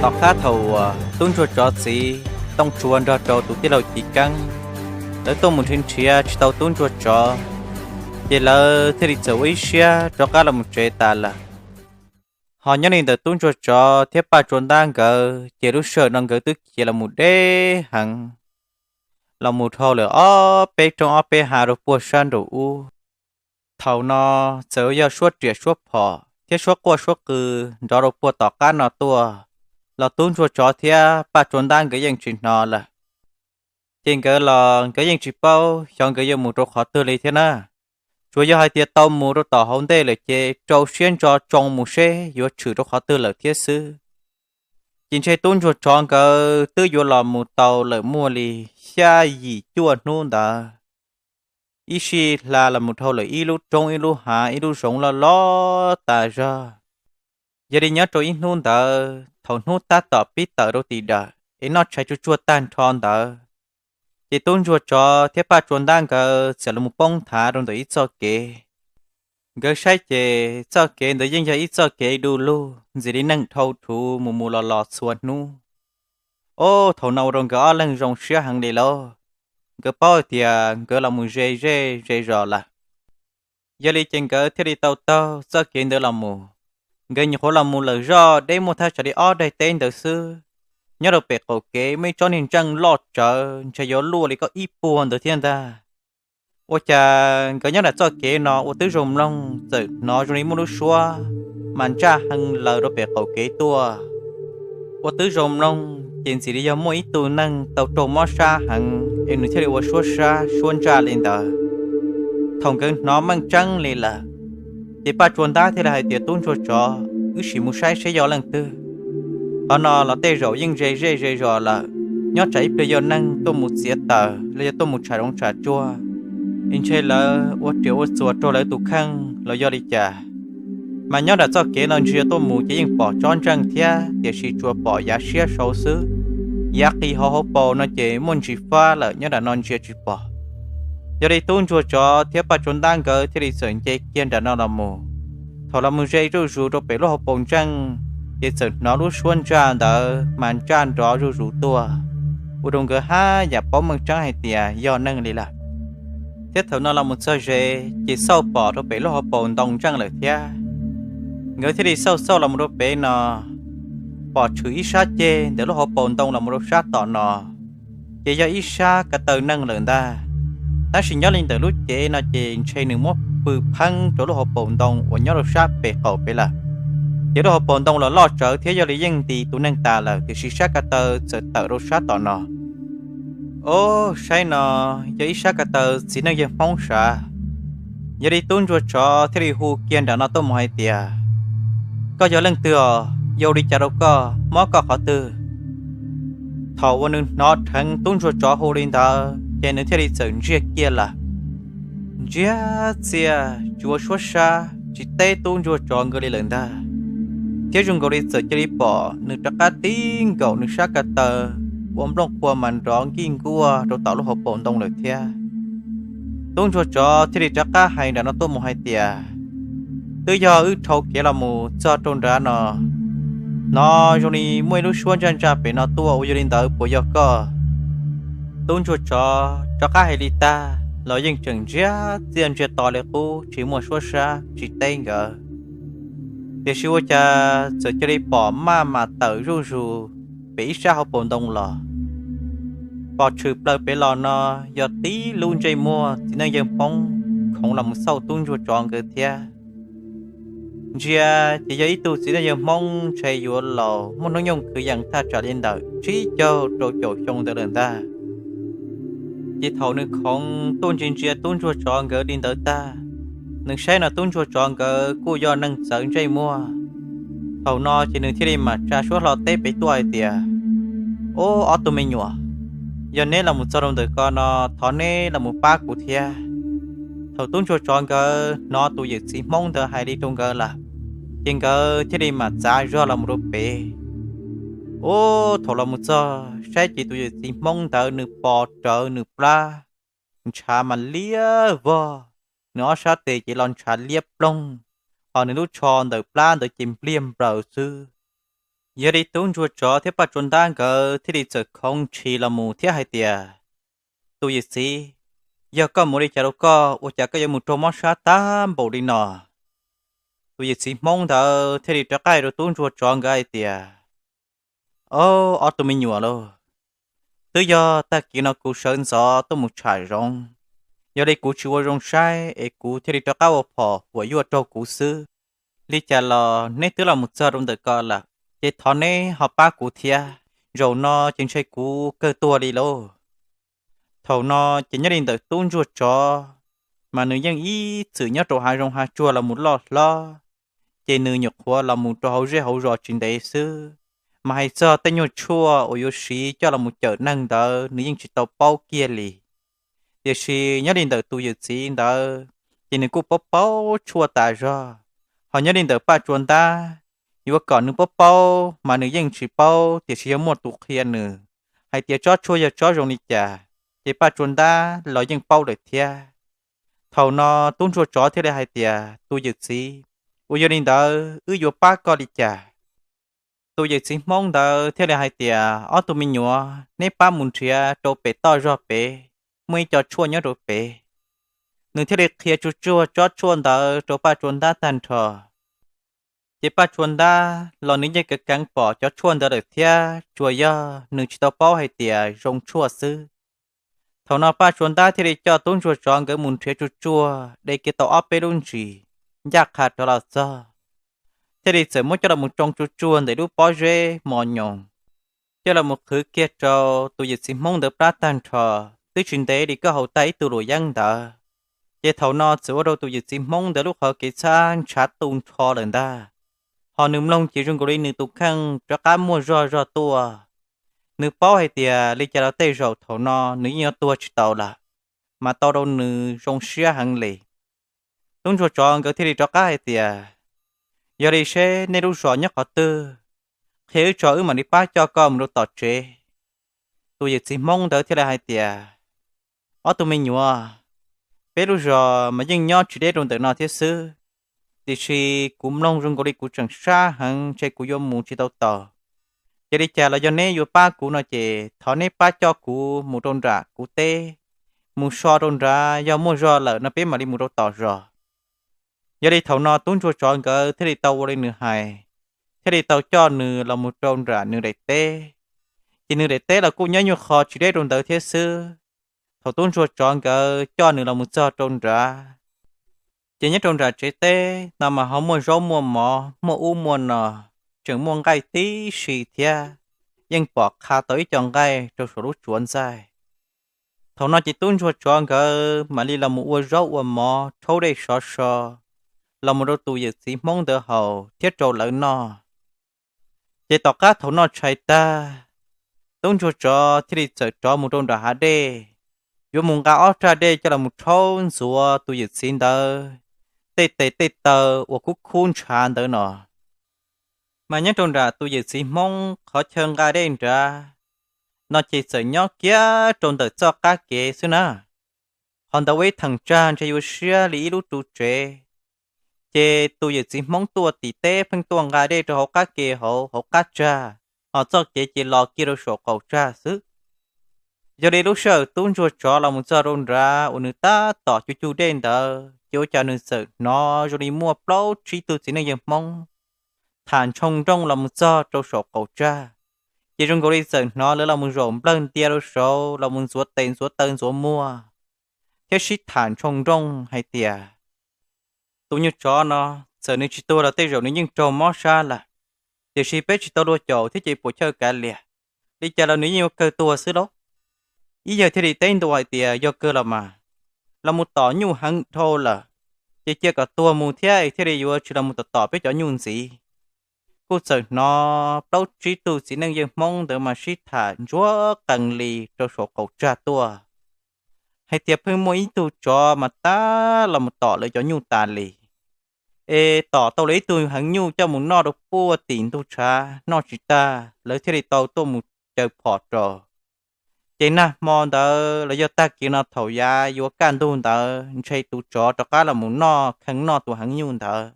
Tom qab thaum uas tub ntsuag tsov txiv Tooj Tsua nrog rau tus tij laug Chiv Keeb, lawv tuaj mus nrhiav nrhiav tsis tau tub ntsuag tsov, ces lawv thiaj li txawm ua ib siab rov qab los mus tsev tas lawm. Ho nyob li ntawm tub ntsuag tsov thiab Paj Tsua Ntab nkawd ces lub sij hawm no nkawd twb khiav los mus deb heev, los mus dhau lawm ob peb roob ob peb hav rau puag sab nraum ub. Thaum no txawm yog suab riam suab phom thiab suab quaj suab qw nrov rau puag tom qab no tuaj, los tub ntsuag tsov thiab Paj Tsua Ntab nkawd yeej tsis hnov lawm. Ces nkawd los nkawd yeej tsis paub xyov nkawd yuav mus rau qhov twg li thiab na. Tsuas yog hais tias tau mus rau tom hauv ntej lawm ces rau siab ntso tsoo mus seb yuav tshwm rau qhov twg lawm thiab xwb. Ces ntshe tub ntsuag tsov nkawd twb yuav los mus tau lawm muaj li xya yim cuaj hnub ntawd, ib sij hla los mus dhau lawm ib lub roob ib lub hav ib lub zoov loj loj tas zog. Yog li nyob rau ib hnub ntawd thaum hnub tab tom pib tawm rau tim dawm es noj tshais tsuag tsuag tag nrho ntawd, ces tub ntsuag tsov thiab Paj Tsua Ntab nkawd txawm los mus poob thav rau ntawm ib txoj kev. Nkawd saib ces txoj kev ntawd yeej yog ib txoj kev du lug ntxim li neeg dhau rhuv mus mus los los txhua hnub. Ob, thaum no ua rau nkawd ob leeg zoo siab heev li lauj. Nkawd paub hais tias nkawd los mus ze zej ze zos lawm. Yog li ces nkawd thiaj li tau taug txoj kev ntawd los mus. Nkawd nyuam qhuav los mus lawm zoj deb muaj thaj tsam li ob daim teb ntawd xwb, nyob rau pem qaum kev muaj ib tsob niag ntseej loj tsawv ntshe yuav luaj li koj ib puag ntawd thiab ntag. Ua cas nkawd nyob nram txoj kev no ua twb zoo mloog txawm hnov zoo li muaj lub suab mas ntsaj hee laws rau pem qaum kev tuaj. Ua twb zoo mloog ces ntxim li yog muaj ib tug neeg tau raug mob sab heev es nws thiaj li ua suab sab suab ntsaj li ntawd. Thaum nkawd hnov meej tseeb li lawm, ces Paj Tsua Ntab thiaj li hais tias, Tub ntsuag tsov, wb sim mus saib seb yog leej twg. Qhov no los tej zaum yeej ze zej ze zos lawm, nyob tsam ib pliag yog neeg tuaj mus txiav taws los yog tuaj mus tsham zoov tsham tsuag, es ntshe lawv ua riam ua txuas raug lawv tus kheej los yog li cas. Mas nyob nram txoj kev no ntsia tuaj mus ces yeej pom tsob ntseej thiab, tiam sis tsuas pom yav siab saud xwb. Yav qis hauv hauv paus no ces muaj ntsis fab lawm, nyob nram no ntsia tsis pom. Yog li tub ntsuag tsov thiab Paj Tsua Ntab nkawd thiaj li txawm nce kiag nram no los mus. Thaum los mus ze zuj zus rau pem lub hauv paus ntseej, ces txawm hnov lub suab ntsaj ntawd mas ntsaj nrov zuj zus tuaj, ua rau nkawd haj yam paub meej tseeb hais tias yog neeg li lawm. Thiab thaum no los mus txog ze, ces xauj pom rau pem lub hauv paus ntoo ntseej lawm thiab. Nkawd thiaj li xauj xauj los mus rau pem no, pom tshwm ib sab ceg ntawm lub hauv paus ntoo los mus rau sab tom no, ces yog ib sab ko taw neeg lawm ntag. Tab sis nyob li ntawm lub cev no ces ntshe nws muab pw pheeb rau lub hauv paus ntoo uas nyob rau sab pem qaum pem lawm. Ces lub hauv paus ntoo los loj tsawv thiab yog li yeej ntis tus neeg tas lawm, tiam sis sab ko taw txawm tawm rau sab tom no. Ob, saib no yog ib sab ko taw txiv neej yawg Hmoob sav. Yog li tub ntsuag tsov thiaj li hu kiag nram no tuaj mus hais tias, Koj yog leej twg os? Yog ua li cas rau koj? Mob koj qhov twg? Thaum uas nws hnov dheev tub ntsuag tsov hu li ntawd, ces nws thiaj li txawm ntsiag kiag lawm. Ntsiag txiag tsis ua suab sab tsis teb tub ntsuag tsov nkawd li lawm ntag. Thiab zoo nkaus li txawm cia li pom nws rov qab tib nkaum nws sab ko taw ua nplooj qhuav mas nrov nkij nkuaj rau tom lub hauv paus ntoo lawm thiab. Tub ntsuag tsov thiaj li rov qab hais nram no tuaj mus hais tias, Twb yog wb dhau kev los mus txog rau nrad no, hnov zoo li muaj ib lub suab ntsaj ntsaj pem no tuaj, ua yog li ntawd puas yog koj? Tub ntsuag tsov rov qab hais li tag los yeej tseem ntsiag txiag ntsiag to li qub tsis muaj suab sab tsis teb nkawd. Tiam sis ua cas txawm cia li pom maj mam tawm zuj zus pem ib sab hauv paus ntoo los. Pom tshwm plaws pem los no yog tib lub ntsej muag txiv neej yawg Hmoob khoov los mus xauj tub ntsuag tsov nkawd thiab. Ntsia ces yog ib tug txiv neej yawg Hmoob ntshe yuav laus muaj hnub nyoog kwv yees thaj tsam li ntawm tsib caug rau caum xyoo ntawd lawm ntag. Ces thaum nws khoov tuaj ntsia ntsia tub ntsuag tsov nkawd li ntawd tag, nws saib no tub ntsuag tsov nkawd kuj yog neeg txawv ntsej muag. Thaum no ces nws thiaj li mam tsa suab hlo teb pem tuaj hais tias, Ob, ob tug me nyuam, yog neb los mus txog rau ntawm ko no, thov neb los mus pab kuv thiab. Thaum tub ntsuag tsov nkawd hnov tus yawm txiv Hmoob ntawd hais li rau nkawd lawm, ces nkawd thiaj li mam txav zog los mus rau pem. Ub, thaum los mus txog saib ces tus yawm txiv Hmoob ntawd nws pos rawv nws plab ntshav mas liab vog, nws ob sab tes ces los ntshav liab ploog, ho nws lub tsho ntawm plab ntawd ces npliag nplaws xwb. Yog li tub ntsuag tsov thiab Paj Tsua Ntab nkawd thiaj li txawm khoov ntshis los mus thiab hais tias, Tus yawm txiv, yog koj mus li cas rau koj, ua cas koj yuav mus raug mob sab tag npaum li no? Tus yawm txiv Hmoob ntawd thiaj li rov qab hais rau tub ntsuag tsov nkawd hais tias, Ob, ob tug me nyuam lauj, twb yog tag kis no kuv sawv ntxov tuaj mus tsham zoov, yog li kuv tsis ua zoo saib es kuv thiaj li rov qab ua phom huam yuaj raug kuv xwb. Li cas los neb twb los mus txog rau ntawm ko lawm, ces thov neb ho pab kuv thiab, zaum no ces ntshe kuv kawg tuag li lauj. Thaum no ces nyob li ntawm tub ntsuag tsov, mas nws yeej ib txwm nyob rau hav zoov hav tsuag los mus loj hlob, ces nws nyuam qhuav los mus rau hauv zej hauv zos tsis ntev xwb, mas hais txog tej nyuag tshuaj uas yuav siv coj los mus cawm neeg ntawd nws yeej tsis tau paub kiag li. Tiam sis nyob li ntawm tus yawm txiv ntawd, ces nws kuj paub paub tshuaj tas zog, ho nyob li ntawm Paj Tsua Ntab, yuav kom nws paub paub mas nws yeej tsis paub, tiam sis yog muaj tus qhia nws hais tias tsob tshuaj yog tsob zoo li cas, ces Paj Tsua Ntab los yeej paub lawm thiab. Thaum no tub ntsuag tsov thiaj li hais tias, Tus yawm txiv, uas yog li ntawd wb yuav pab koj li cas? Tus yawm txiv Hmoob ntawd thiaj li hais tias, Ob tug me nyuam, neb pab mus nrhiav rau pem toj zog pem, muaj ib co tshuaj nyob rau pem. Nws thiaj li qhia tsuag tsuag tsob tshuaj ntawd rau Paj Tsua Ntab tag nrho. Ces Paj Tsua Ntab los nws yeej keev keev pom cov tshuaj ntawd lawm thiab, tsuas yog nws tsis tau paub hais tias zoo tshuaj xwb. Thaum no Paj Tsua Ntab thiaj li coj tub ntsuag tsov nkawd mus nrhiav tsuag tsuag de kiag tau ob peb lub ntsis, ncaj qha rov los txog, thiaj li txawm muab coj los mus tsoo tsuag tsuag ntawm lub pob zeb mos nyoos, coj los mus qhwv kiag rau tus yawm txiv Hmoob ntawd plab tag nrho. Twb tsis ntev li koj haus tag ib tug luam yeeb ntawd, ces thaum no txawm ua rau tus yawm txiv Hmoob ntawd lub qhov kev txhab ntshav tu nrho lawm ntag. Ho nws mloog ces zoo nkaus li nws tus kheej rov qab muaj zog zog tuaj. Nws paub hais tias li cas los tej zaum thaum no nws yeej yuav tuag tsis tau lawm, mas tau rau nws zoo siab heev li. Tub ntsuag tsov nkawd thiaj li rov qab hais tias, Yog li seb nej lub zos nyob qhov twg, qhia wb tso wb mam li pab coj koj mus rau tom tsev. Tus yawm txiv Hmoob ntawd thiaj li hais tias, Ob tug me nyuam, peb lub zos mas yeej nyob tsis deb rau ntawm no thiab xwb, tiam sis kuv mloog zoo nkaus li kuv tseem sab heev ntshe kuv yuav mus tsis tau tod. Ces li cas los yog neb yuav pab kuv no ces thov neb pab coj kuv mus rau nram kuv teb, mus so rau nrad, yog muaj zog lawm no peb mam li mus rau tom zos. Yog li thaum no tub ntsuag tsov nkawd thiaj li tau ua li nws hais, thiaj li tau coj nws los mus rau nram nws daim teb. Ces nws daim teb los kuj nyob nyuag qho tsis deb rau ntawd thiab xwb. Thaum tub ntsuag tsov nkawd coj nws los mus txog rau nrad, ces nyob rau nram tsev teb no mas ho muaj zaub muaj mov, muaj ub muaj no, tseem muaj nqaij tib si thiab, yeej pom qha tau ib co nqaij rau saum lub tsuav ntxaij. Thaum no ces tub ntsuag tsov nkawd mam li los mus ua zaub ua mov, rhaub dej sov so, los mus rau tus yawm txiv Hmoob ntawd haus thiab rau lawv noj. Ces tom qab thaum noj tshais tag, tub ntsuag tsov thiaj li txawm rov mus rau nram hav dej, yuav mus nqa ob raj dej coj los mus rhaub ntxuav tus yawm txiv ntawd tej tes tej taw uas kub khub ntshav ntawd no. Mas nyob rau nram tus yawm txiv Hmoob qhov chaw nqa dej nrad no ces txawm nyob kiag rau ntawm txoj qab kev xwb na. Qhov ntawd ua ib theem tsag ntshe yuav siab li ib lub ru tsev. Ces tus yawm txiv Hmoob tuaj tim teb pheej tuaj nqa dej rau hauv qab ke hauv, hauv qab tsag, ho txoj kev ces los kiag rau saum qaum tsag xwb. Yog li lub sij hawm tub ntsuag tsov los mus txog rau nrad uas nws tab tom cug cug dej ntawd ces ua cas nws txawm hnov zoo li muaj plaub tsib tug txiv neej yawg Hmoob tham ntshoo nrooj los mus txog rau saum qaum tsag. Ces zoo nkaus li txawm hnov lawv los mus zaum nplawg ntia rau saud los mus ntxuav tes ntxuav taw ntxuav muag, thiab sib tham ntshoo nrooj hais tias, Tus nyuag tsov no, txawm nws tsis tuag los tej zaum nws yeej raug mob sab lawm, tiam sis peb tsis tau luag caum thiab ces puas chawj kav liam, li cas los nws yeej yuav kawg tuag xwb lauj. Ib yawg thiaj li teb ntua hais tias, Yog kawg los mas, los mus tom nyuj heev dhau lawm, ces cia kom tuag mus thiab es thiaj li yuav tsis los mus tom tom peb cov nyuj ntxiv. Kuj txawm hnov plaub tsib tug txiv neej yawg Hmoob ntawd mas sib tham ntsuag qees li rau saum qaum tsag tuaj, hais tias pheej muaj ib tug tsov mas tab los mus tom lawv cov nyuj tas li. Es tom tau lawv ib tug heev nyuj coj mus noj rau puag tim ntug tshav noj tsis tag, lawv thiaj li tau tuaj mus caw phom rau. Ces nag hmo ntawd los yog tag kis no thaum yav yuav kaj ntug ntawd ntshe tus tsov rov qab los mus noj kheej noj tus heev nyuj ntawd.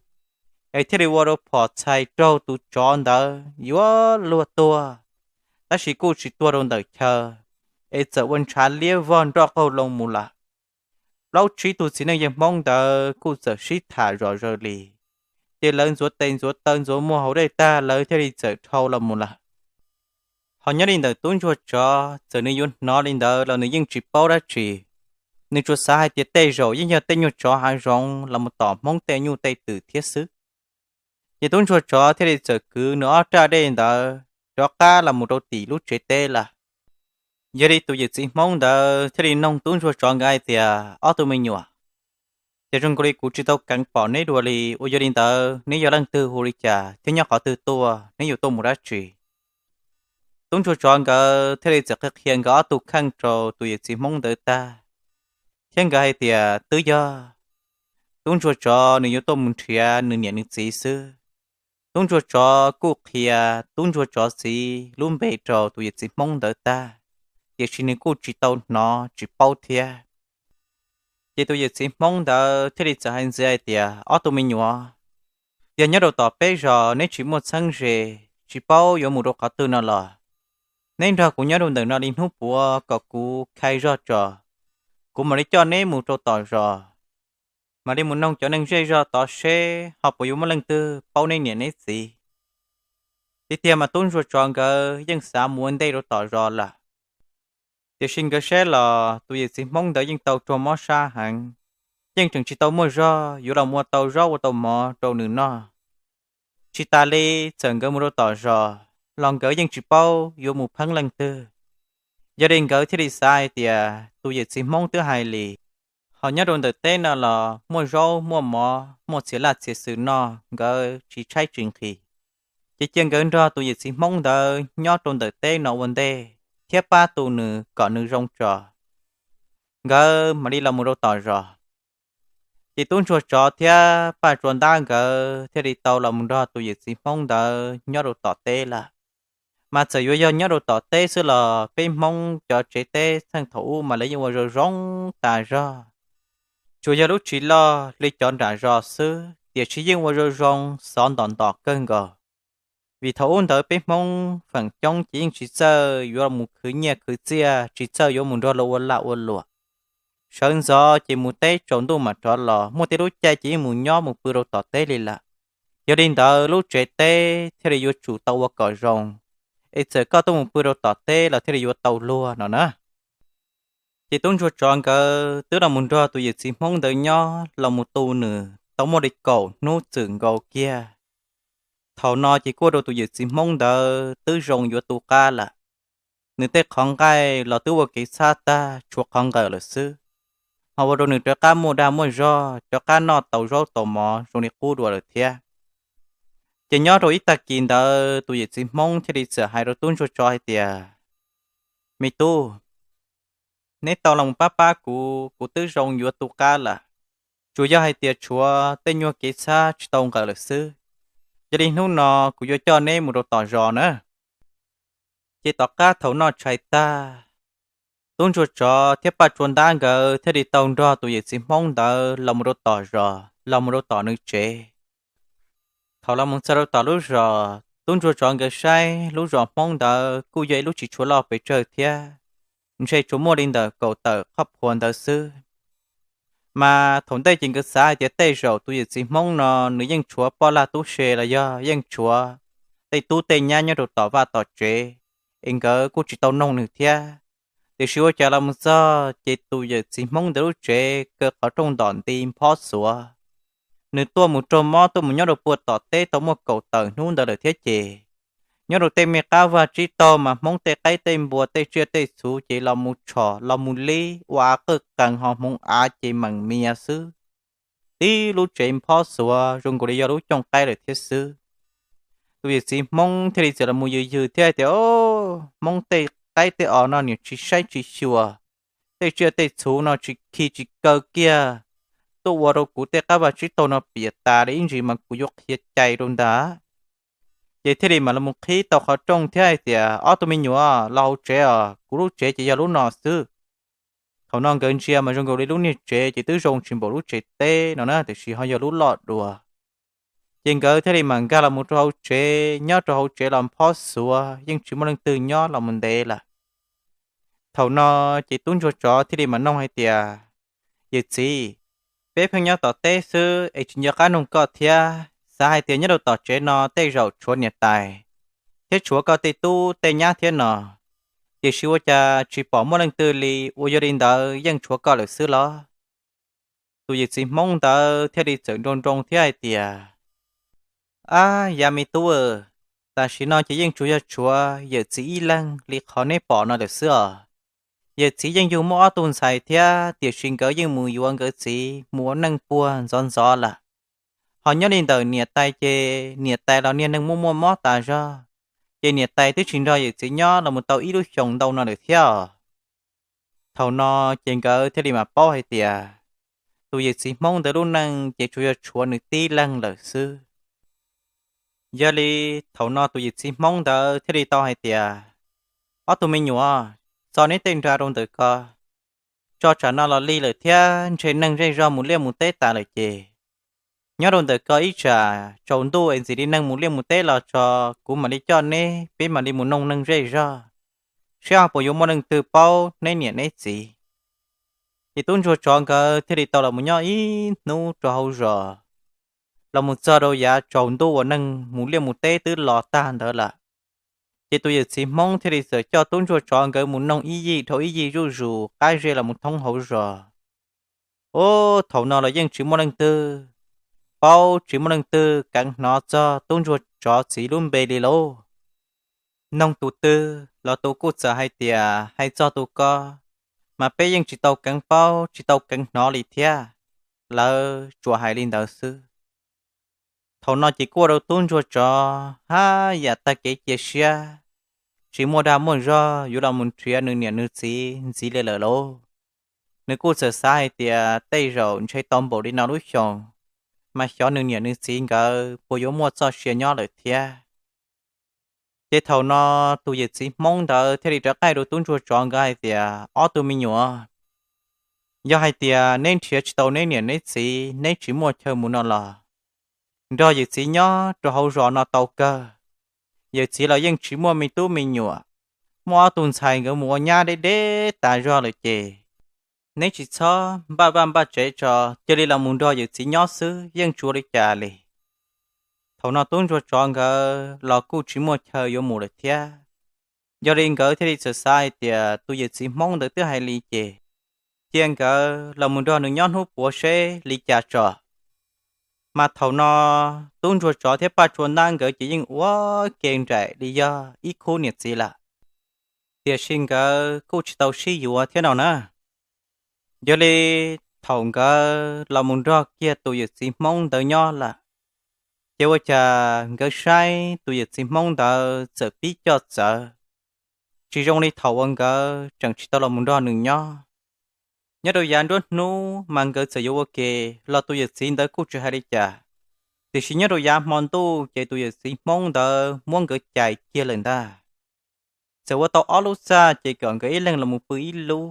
es thiaj li ua rau phom txhais raug tus tsov ntawd yuav luag tuag, tab sis kuj tsis tuag rau ntawm chaw, es txawm ua ntshav liab vog nroj qaug loo mus lawm. Plaub tsib tug txiv neej yawg Hmoob ntawd kuj txawm sib tham zom zaws li, ces lawv ntxuav tes ntxuav taw ntxuav muag hauv dej tag lawv thiaj li txawm dhau los mus lawm. Ho nyob li ntawm tub ntsuag tsov txawm nws yuav hnov li ntawd los nws yeej tsis paub dab tsi, nws tsuas xav hais tias tej zaum yeej yog tej nyuag tsov hav zoov los mus tom Hmoob tej nyuj tej twm thiab xwb. Ces tub ntsuag tsov thiaj li txawm kwv nws ob raj dej ntawd rov qab los mus rau tim lub tsev teb lawm. Yog li tus yawm txiv Hmoob ntawd thiaj li noog tub ntsuag tsov nkawd hais tias, ob tug me nyuam, ces zoo nkaus li kuv tsis tau keev pom neb dua li, ua yog li ntawd neb yog leej twg hu li cas thiab nyob qhov twg tuaj, neb yuav tuaj mus dab tsi? Tub ntsuag tsov nkawd thiaj li txawm qhia qhia nkawd ob tug kheej rau tus yawm txiv Hmoob ntawd tag, thiab nkawd hais tias twb yog tub ntsuag tsov nws yuav tuaj mus nrhiav nws niam nws txiv xwb. Tub ntsuag tsov kuj qhia tub ntsuag tsov txiv lub npe rau tus yawm txiv Hmoob ntawd tag, tiam sis nws kuj tsis tau hnov tsis paub thiab. Ces tus yawm txiv Hmoob ntawd thiaj li txawm hais ntxiv hais tias, ob tug me nyuam, yog nyob rau tom peb zos neb tsis muaj txheeb ze, tsis paub yuav mus rau qhov twg no los, neb nrog kuv nyob rau ntawm no li hnub puav kom kuv khai zog tso, kuv mam li coj neb mus rau tom zos, mam li mus noog cov neeg zej zog tod seb ho puas yuav muaj leej twg paub neb niam neb txiv. Tiag tiag mas tub ntsuag tsov nkawd yeej xav mus ua ntej rau tom zos lawm, tiam sis nkawd saib los tus yawm txiv Hmoob ntawd yeej tau raug mob sab heev, yeej tseem tsis tau muaj zog yuav los ua tau zaub ua tau mov rau nws noj. Tsis tas li, txawm nkawd mus rau tom zos los nkawd yeej tsis paub yuav mus pheeb leej twg. Yog li nkawd thiaj li xav hais tias tus yawm txiv Hmoob twb hais li, ho nyob rau ntawm teb no los muaj zaub muaj mov muaj txhia laj txhia xwm noj nkawd tsis tshaib tsis nqhis. Ces cia nkawd nrog tus yawm txiv Hmoob ntawd nyob rau ntawm teb no ua ntej thiab pab tu nws kom nws zoo tso, nkawd mam li los mus rau tom zos. Ces tub ntsuag tsov thiab Paj Tsua Ntab nkawd thiaj li tau los mus nrog tus yawm txiv Hmoob ntawd nyob rau tom teb lawm. Mas txawm yuav yog nyob rau tom teb xwb los peb Hmoob cov tsev teb txheej thaum ub mas lawv yeej ua zoo zoo tas zog. Tsuas yog lub tsis loj li cov nram zos xwb, tiam sis yeej ua zoo zoo xov ntom ntom kawg nkaus. Vim thaum ub ntawd peb Hmoob feem coob ces yeej tsis txawj yuav mus khwv nyiaj khwv txiaj, tsis txawj yuav mus nrog luag ua lag ua luam. Sawv ntxov ces mus teb tsaus ntuj mam rov los, muaj tej lub caij ces yeej mus nyob mus pw rau tom teb li lawm. Yog li ntawd lub tsev teb thiaj li yuav tsum tau ua kom zoo, es txawm koj tuaj mus pw rau tom teb los thiaj li yuav tau luag no na. Ces tub ntsuag tsov nkawd twb los mus nrog tus yawm txiv Hmoob ntawd nyob los mus tu nws tau muaj li kaum hnub txwm nkaus kiag. Thaum no ces kuj ua rau tus yawm txiv Hmoob ntawd twb zoo yuav tu qab lawm. Nws tej qhov nqaij los twb ua kev txhab tag, tshuav qhov nqawm lawm xwb. Ho ua rau nws rov qab muaj dag muaj zog, rov qab noj tau zaub tau mov zoo li qub dua lawm thiab. Ces nyob rau ib tag kis ntawd tus yawm txiv Hmoob thiaj li txawm hais rau tub ntsuag tsov hais tias, me tub, neb tau los pab pab kuv, kuv twb zoo yuav tu qab lawm. Tsuas yog hais tias tshuav tej nyuag kev txhab tsis tau nqawm lawm xwb. Yog li hnub no kuv yuav coj neb mus rau tom zos na. Ces tom qab thaum noj tshais tag, tub ntsuag tsov thiab Paj Tsua Ntab nkawd thiaj li tau nrog tus yawm txiv Hmoob ntawd los mus rau tom zos, los mus rau tom nws tsev. Thaum los mus txog rau tom lub zos, tub ntsuag tsov nkawd saib lub zos Hmoob ntawd kuj yog ib lub tsis tshua loj pes tsawg thiab, ntshe tsuas muaj li ntawm kaum tawm qhoj phua ntawd xwb. Mas thaum ntej ces nkawd xav hais tias tej zaum tus yawm txiv Hmoob no nws yeej tshuav poj lag tub se los yog yeej tshuav tej tub tej nyab nyob rau tom vaj tom tsev, es nkawd kuj tsis tau noog nws thiab. Tiam sis ua cas los mus txog ces tus yawm txiv Hmoob ntawd lub tsev kaw qhov rooj ntom nti nphob xuav. Nws tuaj mus raug mob tuaj mus nyob rau puag tom teb tau muaj kaum tawm hnub ntawd lawm thiab ces, nyob rau tej me qab vaj tsib taug mas Hmoob tej qaib tej npua tej tsiaj tej txhu ces los mus tshom los mus lib ua av qawj qees ho hmoov av ces meem mias xwb. Tib lub tsev nphob xuav zoo nkaus li yog lub cooj qaib lawm thiab xwb. Tus yawm txiv Hmoob thiaj li txawm los mus yws yws thiab hais tias, Hmoob tej qaib tej os no niam tsis saib tsis xyuas, tej tsiaj tej txhu no tsis khi tsis kaw kiag, tuaj ua rau kuv tej qab vaj tsib taug no piam tas li ib ntsis mas kuv yuav qhia cai rau ntag. Ces thiaj li mam los mus qhib tau qhov rooj thiab hais tias, Ob tug me nyuam, los hauv tsev os, kuv lub tsev ces yog lub no xwb. Thaum no nkawd ntsia mas zoo nkaus li lub niag tsev ces twb zoo tsis npaum lub tsev teb no na, tiam sis ho yog lub loj dua. Ces nkawd thiaj li mam nkag los mus rau hauv tsev, nyob rau hauv tsev los phob xuav yeej tsis muaj leej twg nyob los mus ntev lawm. Thaum no ces tub ntsuag tsov thiaj li mam nug hais tias, Yawm txiv, peb pheej nyob tom teb xwb es tsis nco qab nug koj thiab, xav hais tias nyob rau tom tsev no tej zaum tshuav niam tais thiab tshuav koj tej tub tej nyab thiab no, tiam sis ua cas tsis pom muaj leej twg li, ua yog li ntawd yeej tshuav koj lawm xwb los? Tus yawm txiv Hmoob ntawd thiaj li txawm nroo nroo thiab hais tias, Ab, yawm me tub, tam sim no ces yeej tsuas yog tshuav yawm txiv ib leeg li qhov neb pom no lawm xwb os. Yawm txiv yeej yug muaj ob tug ntxhais thiab, tiam sis nkawd yeej mus yuav nkawd txiv mus ua neej puag ntxov ntxov lawm. Ho nyob li ntawm niam tais ces niam tais los niag neeg muaj muaj mob tas zog, ces niam tais twb tsis nrog yawm txiv nyob los mus tau ib lub xyoos ntau no lawm thiab. Thaum no ces nkawd thiaj li mam paub hais tias tus yawm txiv Hmoob ntawd lub neej ces tsuas yog tshuav nws tib leeg lawm xwb. Yog li thaum no tus yawm txiv Hmoob ntawd thiaj li tau hais tias, Ob tug me nyuam, txo neb tej nra rau ntawm ko, tso tsam no los lig lawm thiab ntshe neeg zej zog mus liaj mus teb tas lawm ces nyob rau ntawm ko ib tsam tsaus ntuj es ntxim li neeg mus liaj mus teb los tso, kuv mam li coj neb peb mam li mus noog neeg zej zog, saib ho puas yuav muaj leej twg paub neb niam neb txiv. Ces tub ntsuag tsov nkawd thiaj li tau los mus nyob ib hnub rau hauv zos, los mus txog rau yav tsaus ntuj uas neeg mus liaj mus teb twb los tag ntawd lawm. Ces tus yawm txiv Hmoob thiaj li txawm coj tub ntsuag tsov nkawd mus noog ib yig dhau ib yig zuj zus qab zej los mus thoob hauv zos. Ub, thaum no los yeej tsis muaj leej twg paub, tsis muaj leej twg keev hnov txog tub ntsuag tsov txiv lub npe li lauj. Noog tus twg los tus kuj txawm hais tias hais txog tus ko mas peb yeej tsis tau keev paub tsis tau keev hnov li thiab, lawv tsuas hais li ntawd xwb. Thaum no ces kuj ua rau tub ntsuag tsov haj yam tag kev cia siab, tsis muaj dag muaj zog yuav los mus nrhiav nws niam nws txiv ntxiv li lawm lauj. Nws kuj txawm xav hais tias tej zaum ntshe tau npaum li no lub xyoos, mas xyov nws niam nws txiv nkawd puas yuav muaj txoj sia nyob lawm thiab. Ces thaum no tus yawm txiv Hmoob ntawd thiaj li rov qab hais rau tub ntsuag tsov nkawd hais tias, Ob tug me nyuam, yog hais tias neb nrhiav tsis tau neb niam neb txiv, neb tsis muaj chaw mus no los nrog yawm txiv nyob rau hauv zos no tau kawg. Yawm txiv los yeej tsis muaj me tub me nyuam, muaj ob tug ntxhais nkawd mus ua nyab deb deb tas zog lawm ces neb tsis txhob npaj vaj npaj tsev tso, cia li los mus nrog yawm txiv nyob xwb yeej tsis ua li cas li. Thaum no tub ntsuag tsov nkawd los kuj tsis muaj chaw yuav mus lawm thiab. Yog li nkawd thiaj li txawm xav hais tias tus yawm txiv Hmoob ntawd twb hais li ces cia nkawd los mus nrog nws nyob hnub puav seb li cas tso. Mas thaum no tub ntsuag tsov thiab Paj Tsua Ntab nkawd ces yeej ua ke nraim li yog ib khub niam txiv lawm, tiam sis nkawd kuj tsis tau sib yuav thiab no na. Yog li thaum nkawd los mus nrog kiag tus yawm txiv Hmoob ntawd nyob lawm, ces ua cas nkawd saib tus yawm txiv Hmoob ntawd txawm pib coj txawv, tsis zoo li thaum uas nkawd tseem tsis tau los mus nrog nws nyob. Nyob rau yav nruab hnub mas nkawd txawm yuav ua ke los tus yawm txiv ntawd kuj tsis hais li cas, tiam sis nyob rau yav hmo ntuj ces tus yawm txiv Hmoob ntawd muab nkawd cais kiag lawm ntag. Txawm ua tau ob lub txaj ces kom nkawd ib leeg los mus pw ib lub.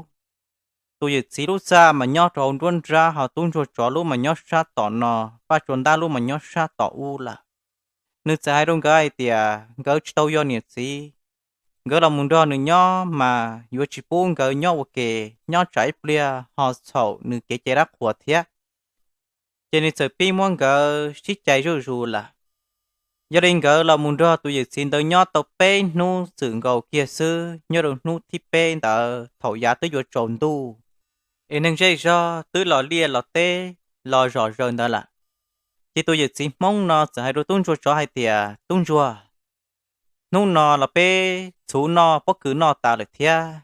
Tus yawm txiv lub txaj mas nyob rau hauv nruab nrab, ho tub ntsuag tsov lub mas nyob sab tom no, Paj Tsua Ntab lub mas nyob sab tom ub lawm. Nws txawm hais rau nkawd hais tias nkawd tsis tau yog niam txiv, nkawd los mus nrog nws nyob mas yuav tsis pub nkawd nyob ua ke, nyob tsam ib pliag ho txhaum nws kev cai dab qhuas thiab. Ces nws txawm pib muab nkawd sib cais zuj zus lawm. Yog li nkawd los mus nrog tus yawm txiv ntawd nyob tau peb hnub txwm nkaus kiag xwb, nyob rau hnub thib peb ntawd thaum yav twb yuav tsaus ntuj, es neeg zej zog twb los liaj los teb los zom zaws ntawd lawm. Ces tus yawm txiv Hmoob no txawm hais rau tub ntsuag tsov hais tias, Tub ntsuag, hnub no los peb txhuv noj pob kws noj tas lawm thiab.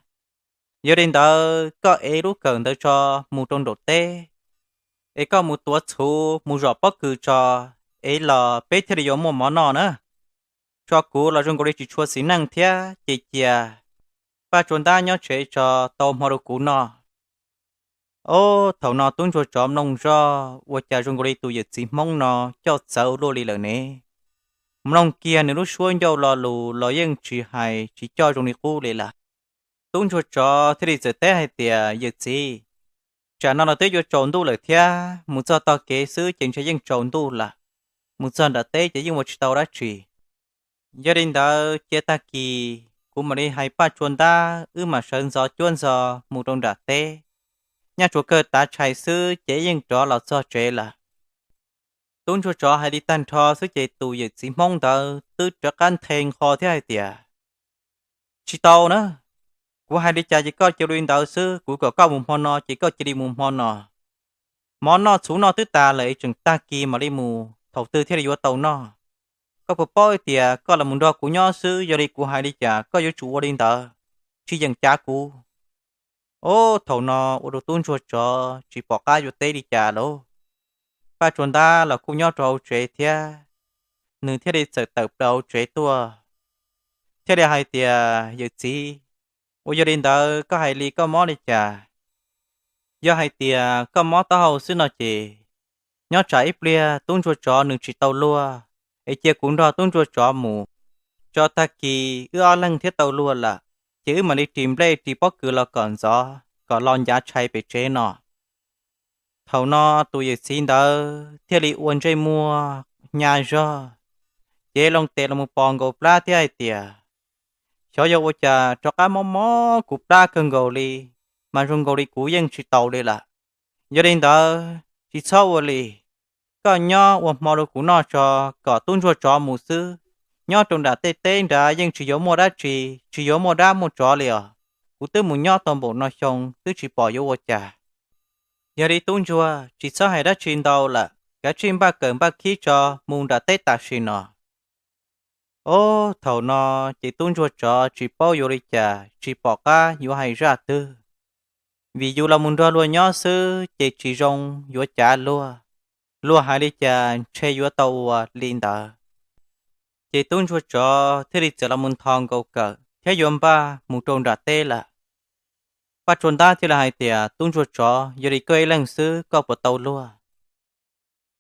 Yog li ntawd koj ev lub kawm ntawd tso mus rau nraum teb, es koj mus tuav txhuv mus zom pob kws tso, ev los peb thiaj li yuav muaj mov noj na. Tso kuv los zoo nkaus li tsis tshua xis neej thiab, ces cia Paj Tsua Ntab nyob tsev tso tau hmo rau kuv noj. Ob, thaum no tub ntsuag tsov mloog zoj ua cas zoo nkaus li tus yawm txiv Hmoob no coj txawv ua luaj li lawm ne. Mloog kiag nws lub suab ncauj lo lus los yeej tsis hais tsis coj zoo li qub li lawm. Tub ntsuag tsov thiaj li txawm teb hais tias, Yawm txiv, tsam no los twb yuav tsaus ntuj lawm thiab, mus txog tog kev xwb ces ntshe yeej tsaus ntuj lawm. mus txog nram teb ces yeej ua tsis tau dab tsi. Yog li ntawd cia tag kis kuv mam li hais Paj Tsua Ntab wb mam sawv ntxov cuab ntxov mus rau nram teb. Nyaj tsuas kawg tav tshais xwb ces yeej rov los txog tsev lawm. Tub ntsuag tsov hais li tag nrho xwb ces tus yawm txiv Hmoob ntawd twb rov qab nthe nqho thiab hais tias, tsis tau na, kuv hais li cas ces koj cia li ntawd xwb, kuv kom koj mus hmo no ces koj cia li mus hmo no. Mov noj txhuv noj twb tas lawm es tseem tag kis mam li mus, thaum twg thiaj li yuav tau noj? Koj puas paub hais tias koj los mus nrog kuv nyob xwb, yog li kuv hais li cas koj yuav tsum ua li ntawd, tsis yeem cav kuv. Ob, thaum no ua rau tub ntsuag tsov tsis pom qab yuav teb li cas lauj. Paj Tsua Ntab los kuj nyob rau hauv tsev thiab, nws thiaj li txawm tawm plaws hauv tsev tuaj, thiaj li hais tias, yawm txiv, ua yog li ntawd koj hais li koj mob li cas? Yog hais tias koj mob taub hau xwb no ces nyob tsam ib pliag tub ntsuag tsov nws tsis tau luag, es cia kuv nrog tub ntsuag tsov mus, tso tag kis wb ob leeg thiaj tau luag lawm, ces wb mam li ris nplej ris pob kws los kom ntxov kom los ncav tshais pem tsev no. Thaum no tus yawm txiv ntawd thiaj li ua ntsej muag hnyav zog, cev loo tes los mus pos nkaus plab thiab hais tias, xyov yog ua cas rov qab mob mob kuv plab kawg nkaus li, mas zoo nkaus li kuv yeej tsis taus li lawm. Yog li ntawd tsis txhob ua li, koj nyob ua hmo rau kuv noj tso, kom tub ntsuag tsov mus xwb. Nyob rau nram tej teb nrad yeej tsis yuav muaj dab tsi, tsis yuav muaj dab muaj tsov li os. Kuv twb mus nyob tau npaum no xyoo twb tsis pom yuav ua cas. Yog li tub ntsuag tsis txhob hais dab tsi ntau lawm, kav tsij npaj kawm npaj khib tso, mus nram teb tam sim no. Ob, thaum no ces tub ntsuag tsov tsis paub yuav li cas, tsis pom qab yuav hais zaj twg, vim yus los mus nrog luag nyob xwb ces tsis zoo yuav cav luag, luag hais li cas ntshe yuav tau ua li ntawd. Ces tub ntsuag tsov thiaj li txawm los mus ntho nkaus kawm thiab yuav npaj mus rau nram teb lawm. Paj Tsua Ntab thiaj li hais tias, tub ntsuag tsov, yog li koj ib leeg xwb koj puas tau luag?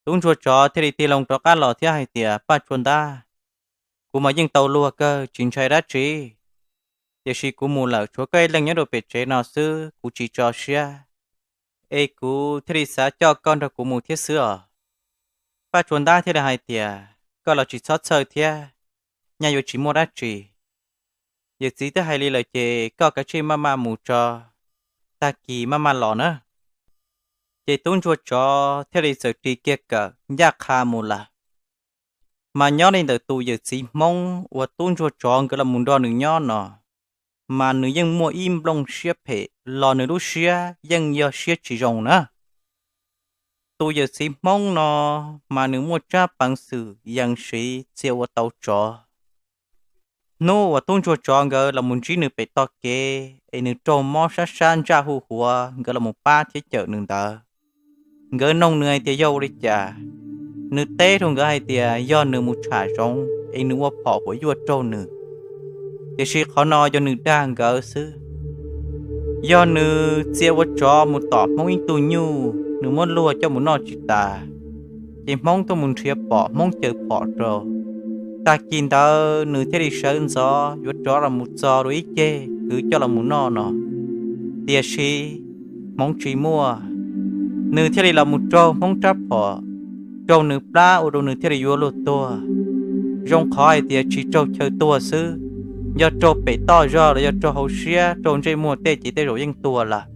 Tub ntsuag tsov thiaj li tig loo rov qab los thiab hais tias, Paj Tsua Ntab, kuv mas yeej tau luag kawg tsis ntshai dab tsi, tiam sis kuv mus lawm tshuav koj ib leeg nyob rau pem tsev no xwb kuv tsis tso siab, es kuv thiaj li xav coj koj nrog kuv mus thiab xwb os. Paj Tsua Ntab thiaj li hais tias, koj los tsis txhob txhawj thiab, nyaj yuav tsis muaj dab tsi. Yawm txiv twb hais li lawm ces koj kav tsij maj maj mus tso, tag kis maj maj los na. Ces tub ntsuag tsov thiaj li txawm ris kiag kawm ncaj qha mus lawm. Mas nyob li ntawm tus yawm txiv Hmoob uas tub ntsuag tsov nkawd los mus nrog nws nyob no, mas nws yeej muaj ib nplooj siab phem los nws lub siab yeej yog siab tsis zoo na. Tus yawm txiv Hmoob no mas nws muaj tsab peev xwm yees siv txia ua tau tsov. Hnub uas tub ntsuag tsov nkawd los mus ntsib nws pem toj kev es nws raug mob sab sab ntsaj hu huav nkawd los mus pab thiab cawm nws ntawd, nkawd noog nws hais tias yog ua li cas, nws teb rau nkawd hais tias yog nws mus tsham zoov es nws ua phom huam yuaj raug nws. Tiam sis qhov no yog nws dag nkawd xwb. Yog nws txia ua tsov mus tom Hmoob ib tug nyuj, nws muab luag coj mus noj tsis tas, ces Hmoob tuaj mus nrhiav pom Hmoob caws phom rau. Tag kis ntawd nws thiaj li sawv ntxov yuav rov los mus txog rau ib ceg kwv coj los mus noj no. Tiam sis Hmoob tsis muaj, nws thiaj li los mus raug Hmoob rab phom, raug nws plab ua rau nws thiaj li yuav luag tuag. Zoo qhov hais tias tsis raug chaw tuag xwb, yog raug pem toj zog los yog raug hauv siab raug ntsej muag tej ces tej zaum yeej tuag lawm.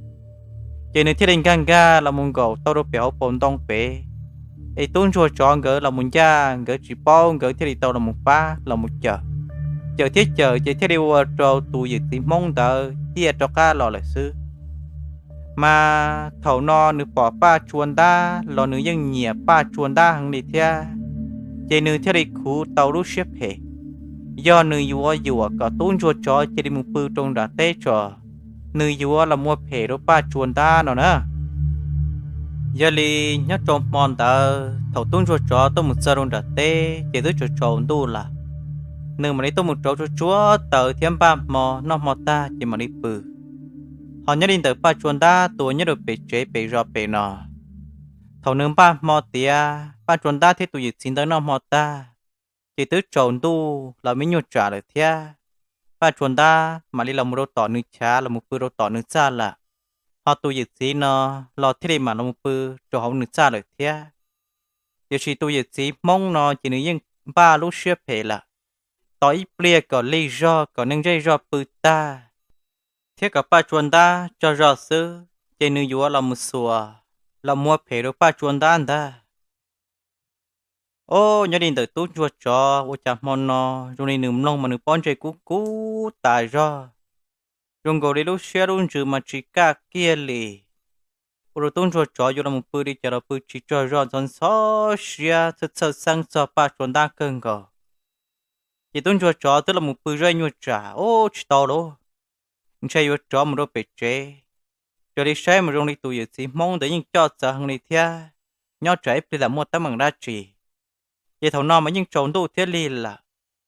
Ces nws thiaj li nkag nkag los mus nkaum tau rau pem hauv paus ntoo pem, es tub ntsuag tsov nkawd los mus ncaj nkawd tsis paub nkawd thiaj li tau los mus pab los mus cawm. Cawm thiab cawm ces thiaj li ua rau tus yawm txiv Hmoob ntawd ciaj rov qab los lawm xwb. Mas thaum no nws pom Paj Tsua Ntab los nws yeej nyiam Paj Tsua Ntab heev li thiab, ces nws thiaj li khuv tau lub siab phem. Yog nws yuav yuam kom tub ntsuag tsov cia li mus pw rau nram teb tso, nws yuav los ua phem rau Paj Tsua Ntab no na. Yog li nyob rau hmo ntawd thaum tub ntsuag tsov tuaj mus txog rau nram teb ces twb tsaus tsaus ntuj lawm. Nws mam li tuaj mus rauv tsuag tsuag taws thiab npaj hmo noj hmo tag ces mam li pw. Ho nyob li ntawm Paj Tsua Ntab tus nyob rau pem tsev pem zos pem no, thaum nws npaj hmo tiav Paj Tsua Ntab thiab tus yawm txiv ntawd noj hmo tag, ces twb tsaus ntuj los me nyuam tsam lawm thiab. Paj Tsua Ntab mam li los mus rau tom nws chav los mus pw rau tom nws txaj lawm. Ho tus yawm txiv no los thiaj li mam los mus pw rau hauv nws txaj lawm thiab. Tiam sis tus yawm txiv Hmoob no ces nws yeej npaj lub siab phem lawm, tos ib pliag kom lig zog kom neeg zej zog pw tag, thiab kom Paj Tsua Ntab tsaug zog xwb, ces nws yuav los mus xuas, los muab phem rau Paj Tsua Ntab ntag. Ob, nyob li ntawm tub ntsuag tsov ua cas hmo no zoo li nws mloog mas nws pob ntseg kub kub tas zog, zoo nkaus li lub siab lub ntsws mas tsis kaj kiag li. Ua rau tub ntsuag tsov yuav los pw li cas los pw tsis tsaug zog, ntxhov ntxhov siab txhawj txhawj xeeb txog Paj Tsua Ntab kawg nkaus. Ces tub ntsuag tsov twb los mus pw zoj nyuag tsam, ub, tsis tau lauj, ntshe yuav rov mus rau pem tsev. Raws li saib mas zoo li tus yawm txiv Hmoob ntawd yeej coj txawv heev li thiab, nyob tsam ib pliag lam muaj teeb meem dab tsi. Ces thaum no mas yeej tsaus ntuj thiab lig lawm,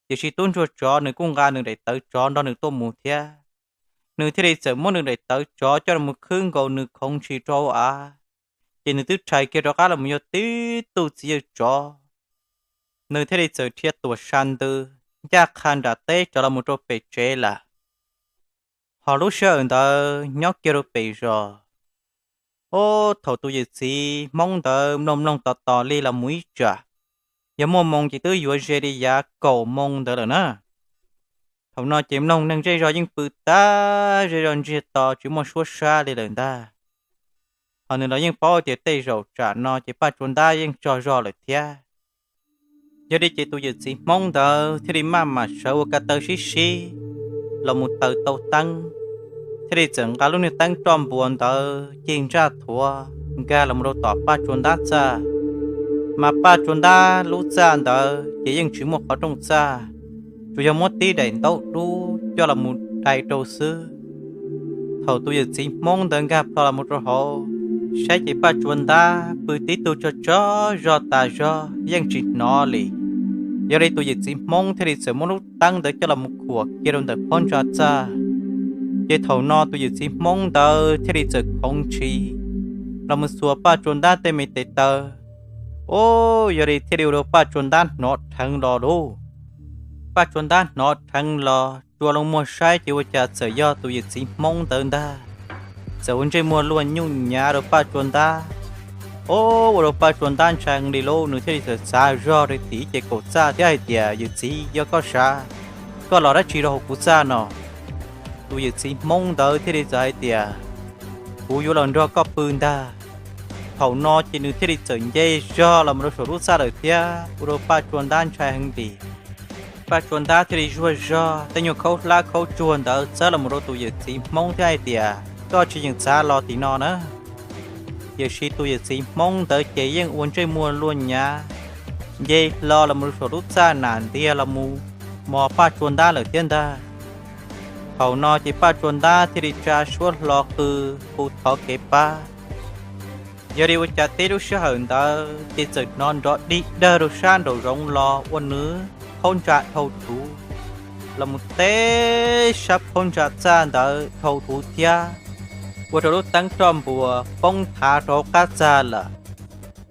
tiam sis tub ntsuag tsov nws kuj nqa nws daim tawv tsov nrog nws tuaj mus thiab. Nws thiaj li txawm muab nws daim tawv tsov coj los khwb nkaus nws khoov ntshis rau hauv av, ces nws twb rhais kiag rov qab los yog tib tug txiv yawg tsov. Nws thiaj li txawm dhia tuam sa ntws ncaj qha nram teb rov los mus rau pem tsev lawm. Ho lub sij hawm ntawd nyob kiag rau pem zos, ub, thaum tus yawm txiv Hmoob ntawd mloog mloog tos tos li los mus ib tsam, yog muaj moo ces twb yuav ze li yav kaum moo ntawd lawm na. Thaum no ces mloog neeg zej zog yeej pw tag, zej zog ntsiag to tsis muaj suab sab li lawm ntag. Ho nws los yeej paub tias tej zaum tsam no ces Paj Tsua Ntab yeej tsaug zog lawm thiab. Yog li ces tus yawm txiv Hmoob ntawd thiaj li maj mam sawv ua ka taw sib sib los mus taws tau teeb, thiaj li txawm nqa lub niag teeb roj npuas ntawd cig ntsaj thuav nkag los mus rau tom Paj Tsua Ntab txaj. Mas Paj Tsua Ntab lub txaj ntawd ces yeej tsis muaj qhov rooj txaj, tsuas yog muab tib daim ntaub dub coj los mus dai rau xwb. Thaum tus yawm txiv Hmoob ntawd nkag plho los mus rau hauv, saib ces Paj Tsua Ntab pw tib tug tsaug tsaug zog tas zog yeej tsis hnov li. Yog li tus yawm txiv Hmoob thiaj li txawm muab lub teeb ntawd coj los mus khuam kiag rau ntawm phab ntsa txaj. Ces thaum no tus yawm txiv Hmoob ntawd thiaj li txawm khoov ntshis los mus xuas Paj Tsua Ntab tej me tes taw. Ub, yog li thiaj li ua rau Paj Tsua Ntab hnov dheev los lauj. Paj Tsua Ntab hnov dheev los tsuas loo muag saib ces ua cas txawm yog tus yawm txiv Hmoob ntawd ntag. Txawm ua ntsej muag luag nyuj nyav rau Paj Tsua Ntab. Ub, ua rau Paj Tsua Ntab ntshai heev li lauj, nws thiaj li txawm txav zog rau tim ib ce kaum txaj thiab hais tias, Yawm txiv, yog koj sav, koj los dab tsi rau hauv kuv txaj no? Tus yawm txiv Hmoob ntawd thiaj li txawm hais tias, Kuv yuav los nrog koj pw ntag. Thaum no ces nws thiaj li txawm nce zog los mus rau saum lub txaj lawm thiab ua rau Paj Tsua Ntab ntshai heev li. Paj Tsua Ntab thiaj li zuag zog tej nyuag khaub hlab khaub tsuag ntawd txawb los mus rau tus yawm txiv Hmoob thiab hais tias, Koj tsis yeem txav los tim no na. Tiam sis tus yawm txiv Hmoob ntawd ces yeej ua ntsej muag luag nyav, nce hlo los mus rau saum lub txaj nam ntiag los mus mos Paj Tsua Ntab lawm thiab ntag. Thaum no ces Paj Tsua Ntab thiaj li tsa suab hlo qw hu thov kev pab. Yog li ua cas tib lub sij hawm ntawd ces txawm hnov nrov dig dawg rau sab nraum zoov los ua nws phab ntsa dhau thuv los mus teb sab phab ntsa txaj ntawd dhau thuv thiab, ua rau lub teeb roj npuas poob thav rau hauv qab txag lawm.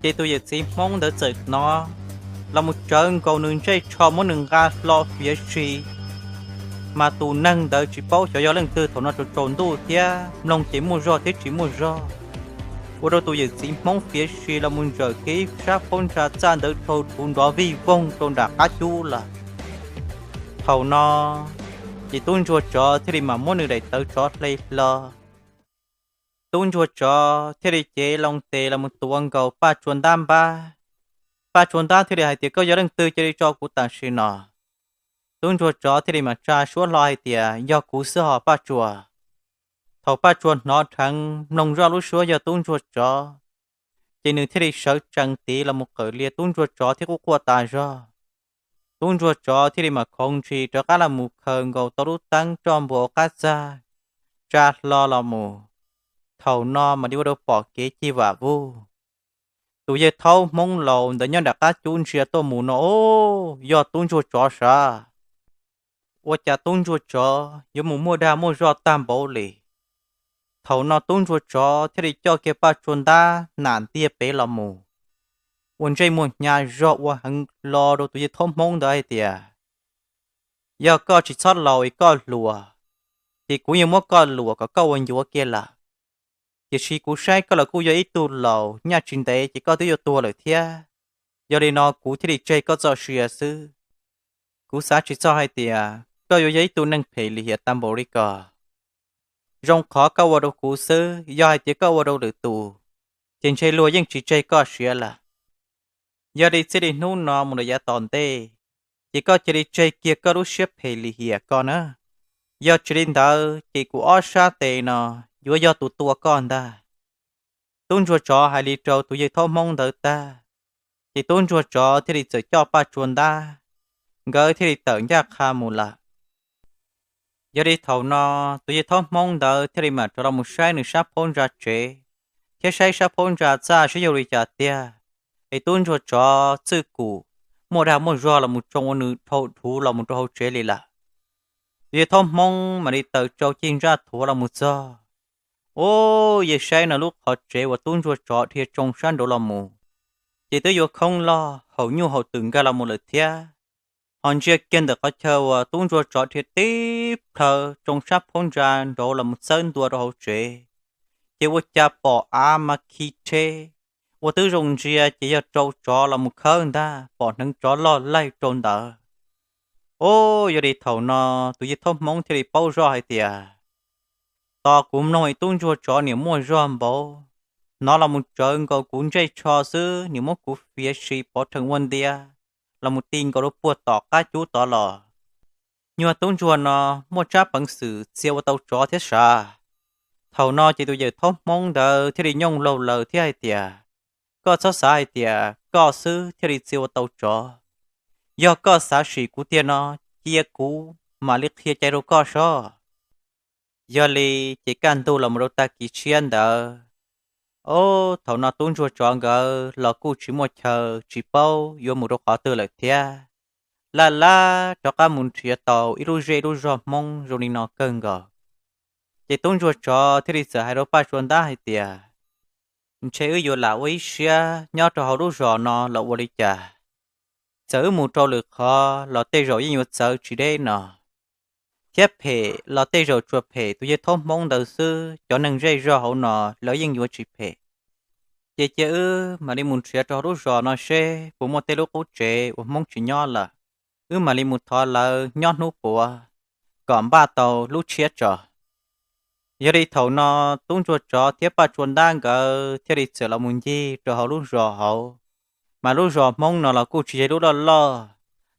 Ces tus yawm txiv Hmoob ntawd txawm hnov los mus tsawv nkaus nws ntsej tsho muab nws nqa hlo fiav si. Mas tus neeg ntawd tsis paub xyov yog leej twg, thaum no tsaus tsaus ntuj thiab mloog ces muaj zog thiab tsis muaj zog, ua rau tus yawm txiv Hmoob fiav si los mus ntsawm kiag ib sab phab ntsa txaj ntawd dhau thuv nrov vij voog rau nram qab cub lawm. Thaum no ces tub ntsuag tsov thiaj li mam muab nws daim tawv tsov hle hlo. Tub ntsuag tsov thiaj li cev loo tes los mus tuav nkaus Paj Tsua Ntab npab. Paj Tsua Ntab thiaj li hais tias, Koj yog leej twg cia li tso kuv tam sim no? Tub ntsuag tsov thiaj li mam tsa suab hlo hais tias, Yog kuv xwb hos Paj Tsua. Thaum Paj Tsua hnov dheev mloog zoj lub suab yog tub ntsuag tsov, ces nws thiaj li sawv tsees tiv los mus qawm lias tub ntsuag tsov thiab quj quaj tas zog. Tub ntsuag tsov thiaj li mam khoov ntshis rov qab los mus khaws nkaus tau lub teeb roj npuas hauv qab txag, tsa hlo los mus. Thaum no mam li ua rau pom kev cig vam vuj. Tus yawg thaub Hmoob laus ntawd nyob nram qab cub ntsia tuaj mus no, Ub, yog tub ntsuag tsov sav! Ua cas tub ntsuag tsov yuav mus muaj dag muaj zog tag npaum li? Thaum no tub ntsuag tsov thiaj li coj kiag Paj Tsua Ntab nam ntiag pem los mus, ua ntsej muag hnyav zog ua heev hlo rau tus yawg thaub Hmoob ntawd hais tias, Yog koj tsis txhob laus es koj hluas, ces kuv yeej muab koj luam kom koj ua ncuav kiag lawm. Tiam sis kuv saib koj los kuj yog ib tug laus, nyaj tsis ntev ces koj twb yuav tuag lawm thiab. Yog li no kuv thiaj li tseg koj txoj sia xwb. Kuv xav tsis txog hais tias koj yuav yog ib tug neeg phem lim hiam tag npaum li ko. Zoo qhov koj ua rau kuv xwb, yog hais tias koj ua rau lwm tus, ces ntshe luag yeej tsis tseg koj siav lawm. Yog li txij li hnub no mus rau yav tom ntej, ces koj cia li tseg kiag koj lub siab phem lim hiam ko na. Yog tsis li ntawd ces kuv ob sab tes no yuav yog tus tua koj ntag. Tub ntsuag tsov hais li rau tus yawg thaub hmoob ntawd tag, ces tub ntsuag tsov thiaj li txawm coj Paj Tsua Ntab, nkawd thiaj li tawm ncaj qha mus lawm. Yog li thaum no, tus yawg thaub hmoob ntawd thiaj li mam rov los mus saib nws sab phaub ntsa tsev, thiab saib sab phaub ntsa txaj saib yog li cas tiag, es tub ntsuag tsov txwj kum muaj dag muaj zog los mus tsoo ua nws dhau dhuv los mus rau hauv tsev li lawm. Tus yawg thaub hmoob mam li taws tsau cig ntsaj thuav los mus txog. Ub, yawg saib no lub qhov tsev uas tub ntsuag tsov dhia tsoo sab nraud los mus, ces twb yuav khoob loj haum nyuj haum twm nkag los mus lawm thiab. Ho ntsia kiag ntawm qhov chaw uas tub ntsuag tsov dhia tib plhaw tsoo sab phaub ntsa nraud los mus txawb ntua rau hauv tsev, ces ua cas pom av mas khi rhe, ua twb zoo ntsia ces yog rau tsov los mus khawb ntag, pom hneev tsov loj laig rau ntawd. Ub, yog li thaum no tus yawg thaub hmoob thiaj li paub zoj hais tias, tos kuv mloog es tub ntsuag tsov niam muaj zog npaum, hnov los mus tsawv nkaus kuv ntsej tsho xwb, niam muab kuv fiav si pov rhees ua ntia los mus ti nkaus rau puag tom qab cub tod los. Nyuag tub ntsuag no muaj tsab peev xwm txia ua tau tsov thiab sav. Thaum no ces tus yawm thaub hmoob ntawd thiaj li nyooj laug laws thiab hais tias, koj txhob xav hais tias koj xwb thiaj li txia ua tau tsov. Yog koj xav sim kuv tiag no, cia kuv mam li qhia cai rau koj sob. Yog li ces kaj ntug los mus rau tag kis tshiab ntawd, ob, thaum no tub ntsuag tsov nkawd los kuj tsis muaj chaw tsis paub yuav mus rau qhov twg lawm thiab, laj lab rov qab mus nrhiav tau ib lub zej lub zog hmoob zoo li no kawg nkaus. Ces tub ntsuag tsov thiaj li txawm hais rau Paj Tsua Ntab hais tias, ntshe wb yuav lam ua ib siab nyob rau hauv lub zos no los ua li cas, txawm wb mus rau lwm qhov los tej zaum yeej yuav txawv tsis deb no, thiab phem los tej zaum tsuas phem tus yawg thaub hmoob ntawd xwb, cov neeg zej zog hauv no lawv yeej yuav tsis phem. Ces cia wb mam li mus nrhiav rau hauv lub zos no seb puas muaj tej lub qub tsev uas hmoob tsis nyob lawm, wb mam li mus thov lawv nyob hnub puav kom npaj tau lub tshiab tso. Yog li thaum no tub ntsuag tsov thiab Paj Tsua Ntab nkawd thiaj li txawm los mus ncig rau hauv lub zos hauv. Mas lub zos hmoob no los kuj tsis yog lub loj loj,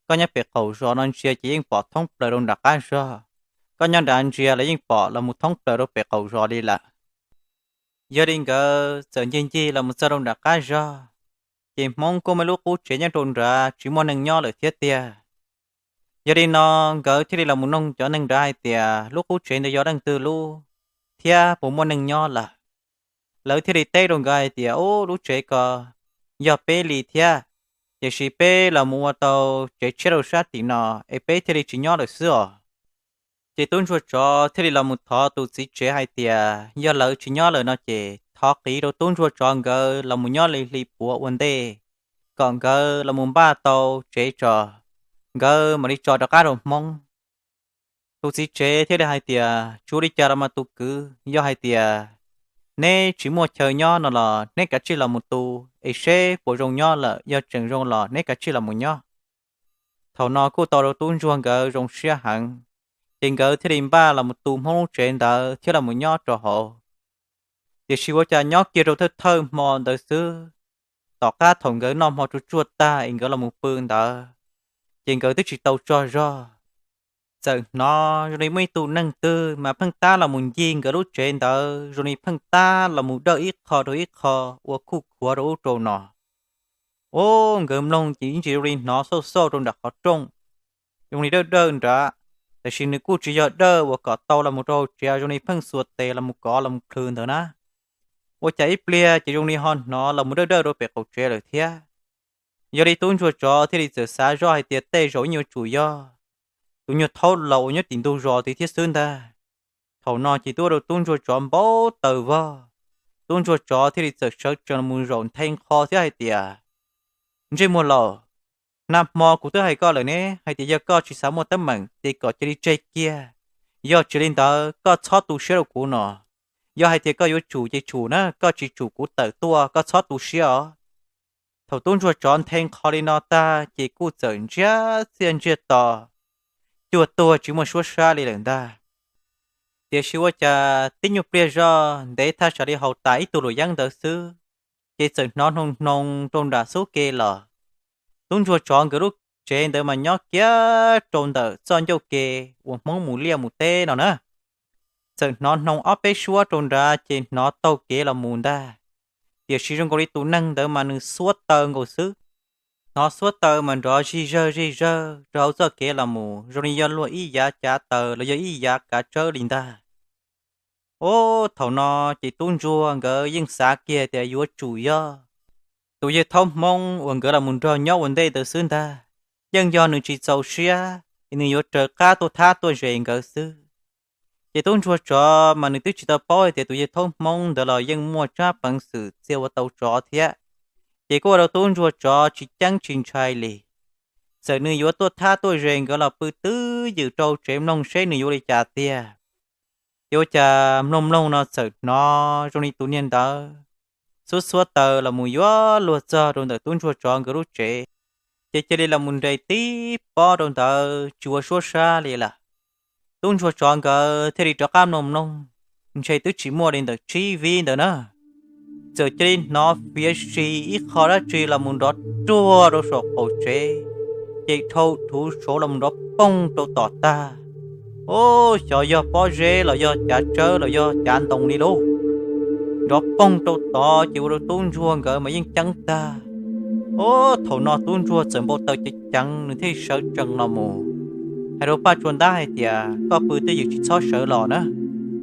koj nyob pem qaum zos no ntsia ces yeej pom thoob plaws rau nram qab zog, koj nyob nrad ntsia los yeej pom los mus thoob plaws rau pem qaum zos li lawm. Yog li nkawd txawm ncig ncig los mus txog rau nram qab zog, ces hmoob kuj muaj lub qub tsev nyob rau nrad tsis muaj neeg nyob lawm thiab tiag. Yog li no nkawd thiaj li los mus noog cov neeg nrad hais tias lub qub tsev ntawd yog leej twg lub, thiab puas muaj neeg nyob lawm. Lawv thiaj li teb rau nkawd hais tias, ub, lub tsev ko yog peb li thiab, tiam sis peb los mus ua tau tsev tshiab rau sab tim no, es peb thiaj li tsis nyob lawm xwb os. Ces tub ntsuag tsov thiaj li los mus thov tus txiv tsev hais tias yog lawv tsis nyob lawm no ces thov qiv rau tub ntsuag tsov nkawd los mus nyob li hli puav ua ntej, kom nkawd los mus npaj tau tsev tso, nkawd mam li tso rov qab rau hmoob. Tus txiv tsev thiaj li hais tias, tsuav li cas los mas tus kwv, yog hais tias neb tsis muaj chaw nyob no los neb kav tsij los mus tu, es seb puas zoo nyob lawm, yog tseem zoo los neb kav tsij los mus nyob. Thaum no kuj tau rau tub ntsuag nkawd zoo siab heev, ces nkawd thiaj li npaj los mus tu hmoob lub tsev ntawd thiab los mus nyob rau hauv. Tiam sis ua cas nyob kiag rau thawj thawj hmo ntawd xwb, tom qab thaum nkawd noj hmo tsuag tsuag tag es nkawd los mus pw ntawd, ces nkawd twb tsis tau tsaug zog, txawm hnov zoo li muaj ib tug neeg twg mas pheej tab los mus ncig nkawd lub tsev ntawd, zoo li pheej tab los mus dawj ib qho rau ib qho, ua khuj khuav rau ub rau no. Ub, nkawd mloog ces ib ntsis zoo li hnov xauj xauj rau nram qhov rooj, zoo li dawj dawj nrad, tiam sis nws kuj tsis yog dawj uas kom tau los mus rau hauv tsev, zoo li pheej xuas tes los mus kov los mus plhws ntawd na. Ua cas ib pliag ces zoo li ho hnov los mus dawj dawj rau pem qaum tsev lawm thiab. Yog li tub ntsuag tsov thiaj li txawm xav zoj hais tias tej zaum yeej yuav tsum yog tus nyuag thaub laus uas nyob tim ntug zos tid thiab xwb ntag. Thaum no ces twb ua rau tub ntsuag tsov npau taws vog. Tub ntsuag tsov thiaj li txawm sawv tsees los mus zaum nthe nqho thiab hais tias, ntsej muag laus, nag hmo kuv twb hais koj lawm ne, hais tias yog koj tsis xav muaj teeb meem ces kom cia li tseg kiag. Yog tsis li ntawd koj txhob tu siab rau kuv no. Yog hais tias koj yuav tsum ces tsum na, koj tsis tsum kuv tawm tuaj, koj txhob tu siab os. Thaum tub ntsuag tsov nthe nqho li no tag ces kuj txawm ntsiag txiaj ntsiag to, cuag tuag tsis muaj suab sab li lawm ntag. Tiam sis ua cas tib nyuag pliag zog ntev thaj tsam li haus tas ib tug luam yeeb ntawd xwb, ces txawm hnov hnoos hnoos rau nram xub ke los. Tub ntsuag tsov nkawd lub tsev ntawd mas nyob kiag rau ntawm txoj ncauj ke uas Hmoob mus liaj mus teb no na. Txawm hnov hnoos ob peb suab rau nrad ces hnov taug kev los mus ntag. Tiam sis zoo nkaus li tus neeg ntawd mas nws xuab taw nkaus xwb. Hnov xuab taw mas nrov zig zawg zig zawg rau hauv txoj kev los mus zoo li yog luag ib yav cav taws los yog ib yav kav tsawb li ntag. Ub, thaum no ces tub ntsuag nkawd yeej xav kiag tias yuav tsum yog tus yawg thaub Hmoob uas nkawd los mus nrog nyob ua ntej ntawd xwb ntag. Yeej yog nws tsis txaus siab es nws yuav raws qab tuaj thab tuaj zes nkawd xwb. Ces tub ntsuag tsov mas nws twb tsis tau paub hais tias tus yawg thaub Hmoob ntawd los yeej muaj tsab peev xwm txia ua tau tsov thiab. Ces kuj ua rau tub ntsuag tsov tsis ceeb tsis ntshai li. Txawm nws yuav tuaj thab tuaj zes nkawd los pw twb ywm rau tsev mloog seb nws yuav ua li cas tiag. Ces ua cas mloog mloog no txawm hnov zoo li tus niag ntawd xuab xuab taw los mus yuav luag txog rau ntawm tub ntsuag tsov nkawd lub tsev. Ces cia li los mus nres tib pob rau ntawd tsis ua suab sab li lawm. Tub ntsuag tsov nkawd thiaj li rov qab mloog mloog, ntshe twb tsis muaj li ntawm tsib vib ntawd na, txawm cia li hnov fiav si ib qho dab tsi los mus nrov ruag rau saum qaum tsev, ces dhau thuv saud los mus nrov poog rau tom tag. Ub, xyov yog pob zeb los yog cav tsawb los yog cav ntoo li lauj. Nrov poog rau tod ces ua rau tub ntsuag nkawd mas yeej ceeb tag. Ub, thaum no tub ntsuag txawm npau taws ceev ceev, nws thiaj sawv tsees los mus hais rau Paj Tsua Ntab hais tias, Koj pw twj ywm tsis txhob sawv los na,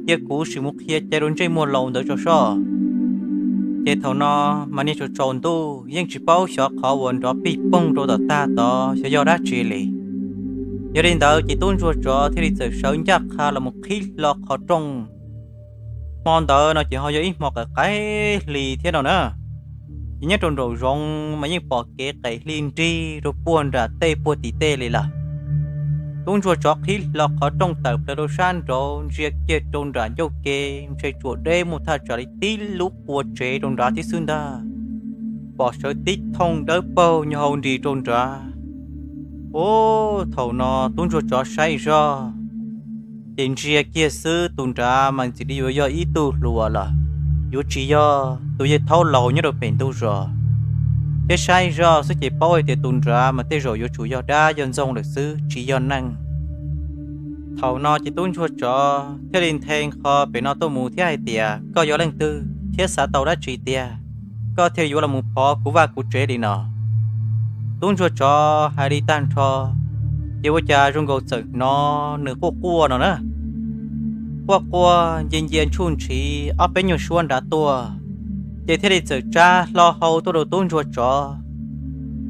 cia kuv sim mus qhia cai rau ntsej muag laus ntawd tso soj. Ces thaum no mas niag tsaus tsaus ntuj yeej tsis paub xyov qhov uas nrov pij poog rau tom tag tod xyov yog dab tsi li. Yog li ntawd ces tub ntsuag tsov thiaj li txawm sawv ncaj qha los mus qhib hlo qhov rooj. Hmo ntawd no ces ho yog ib hmo qaim qaim hli thiab no na. Ces nyob rau nraum zoov mas yeej pom kev qaim hli nrig rau puag nram tej puag tim tej li lawm. Tub ntsuag tsov qhib hlo qhov rooj tawm plaws rau sab nraud ntsia kiag rau nram ncauj ke, ntshe tsuas deb muaj thaj tsam li tib lub qua tsev rau nrad thiab xwb ntag. Pom sawv tib thooj dawb paug nyo hau nris rau nrad. Ub, thaum no tub ntsuag tsov saib zog, ces ntsia kiag xwb tus nrad mas ntxim li yuav yog ib tug hluas lawm, yuav tsis yog tus yawg thaub laus nyob rau pem ntug zos. Thiab saib zog xwb ces paub hais tias tus nrad mas tej zaum yuav tsum yog dab yog ntxoog lawm xwb tsis yog neeg. Thaum no ces tub ntsuag tsov thiaj li nthe nqho pem no tuaj mus thiab hais tias, Koj yog leej twg thiab xav tau dab tsi tiag, koj thiaj yuav los mus phov kuv vaj kuv tsev li no? Tub ntsuag tsov hais li tag nrho, ces ua cas zoo nkaus txawm hnov nws quaj quaj no na. Quaj quaj ncia ncia ntshuj ntshiv ob peb nyuag suab nrad tuaj, ces thiaj li txawm tsa hlo hau tuaj rau tub ntsuag tsov.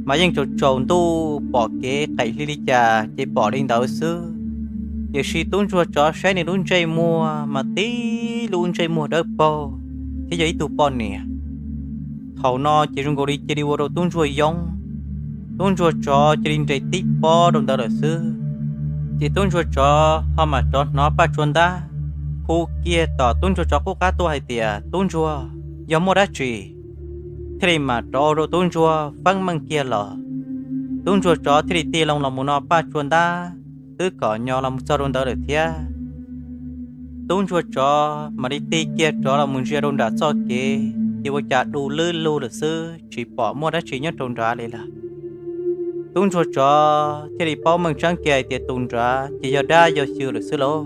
Mas yeej tsaus tsaus ntuj pom kev qaim hli li cas ces pom li ntawd xwb. Tiam sis tub ntsuag tsov saib nws lub ntsej muag mas tib lub ntsej muag dawb paug thiab yog ib tug poj niam. Thaum no ces zoo nkaus li cia li ua rau tub ntsuag yoob, tub ntsuag tsov cia li nres tib pob rau ntawd lawm xwb. Ces tub ntsuag tsov ho mam rov hnov Paj Tsua Ntab hu kiag tom tub ntsuag tsov qub qab tuaj hais tias, Tub ntsuag, yog muaj dab tsi? Thiaj li mam rov ua rau tub ntsuag feeb meej kiag los. Tub ntsuag tsov thiaj li tig loo los mus no Paj Tsua Ntab twb kom nyo los mus txog rau ntawd lawm thiab. Tub ntsuag tsov mam li tig kiag rov los mus ntsia rau nram txoj kev, ces ua cas du lwb lug lawm xwb, tsis pom muaj dab tsi nyob rau nrad li lawm. Tub ntsuag tsov thiaj li paub meej tseeb kiag hais tias tus nrad ces yog dab yog xyw lawm xwb lauj.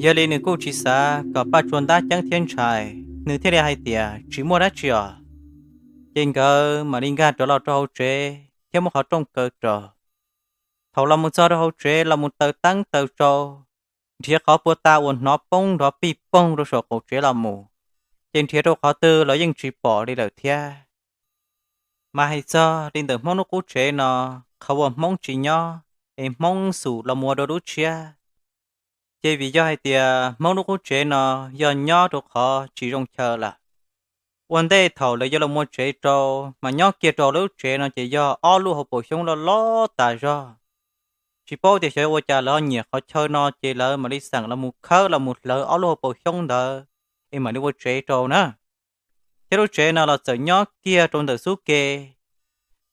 Yog li nws kuj tsis xav kom Paj Tsua Ntab ceeb thiab ntshai, nws thiaj li hais tias, Tsis muaj dab tsi os. Ces nkawd mam li nkag rov los rau hauv tsev thiab muab qhov rooj kaw rau. Thaum los mus txog rau hauv tsev los mus taws teeb taws tsau, nrhiav qhov puag ta uas hnov poob nrov pij poog rau saum qaum tsev los mus, ces nrhiav rau qhov twg los yeej tsis pom li lawm thiab. Mas hais txog li ntawm Hmoob lub qub tsev no, qhov uas Hmoob tsis nyob es Hmoob xum los mus ua dua lub tshiab, ces vim yog hais tias Hmoob lub qub tsev no yog nyob rau qhov tsis zoo chaw lawm. Ua ntej thaum lawv yuav los muag tsev rau, mas nyob kiag rau lawv lub tsev no ces yog ob lub hauv paus xyoob loj loj tas zog. Tsis paub tias xyov ua cas lawv ho nyiam qhov chaw no ces lawv mam li xeem los mus khawb los mus hlawv ob lub hauv paus xyoob ntawd es mam li ua tsev rau na. Thiab lub tsev no los txawm nyob kiag rau ntawm xub ke,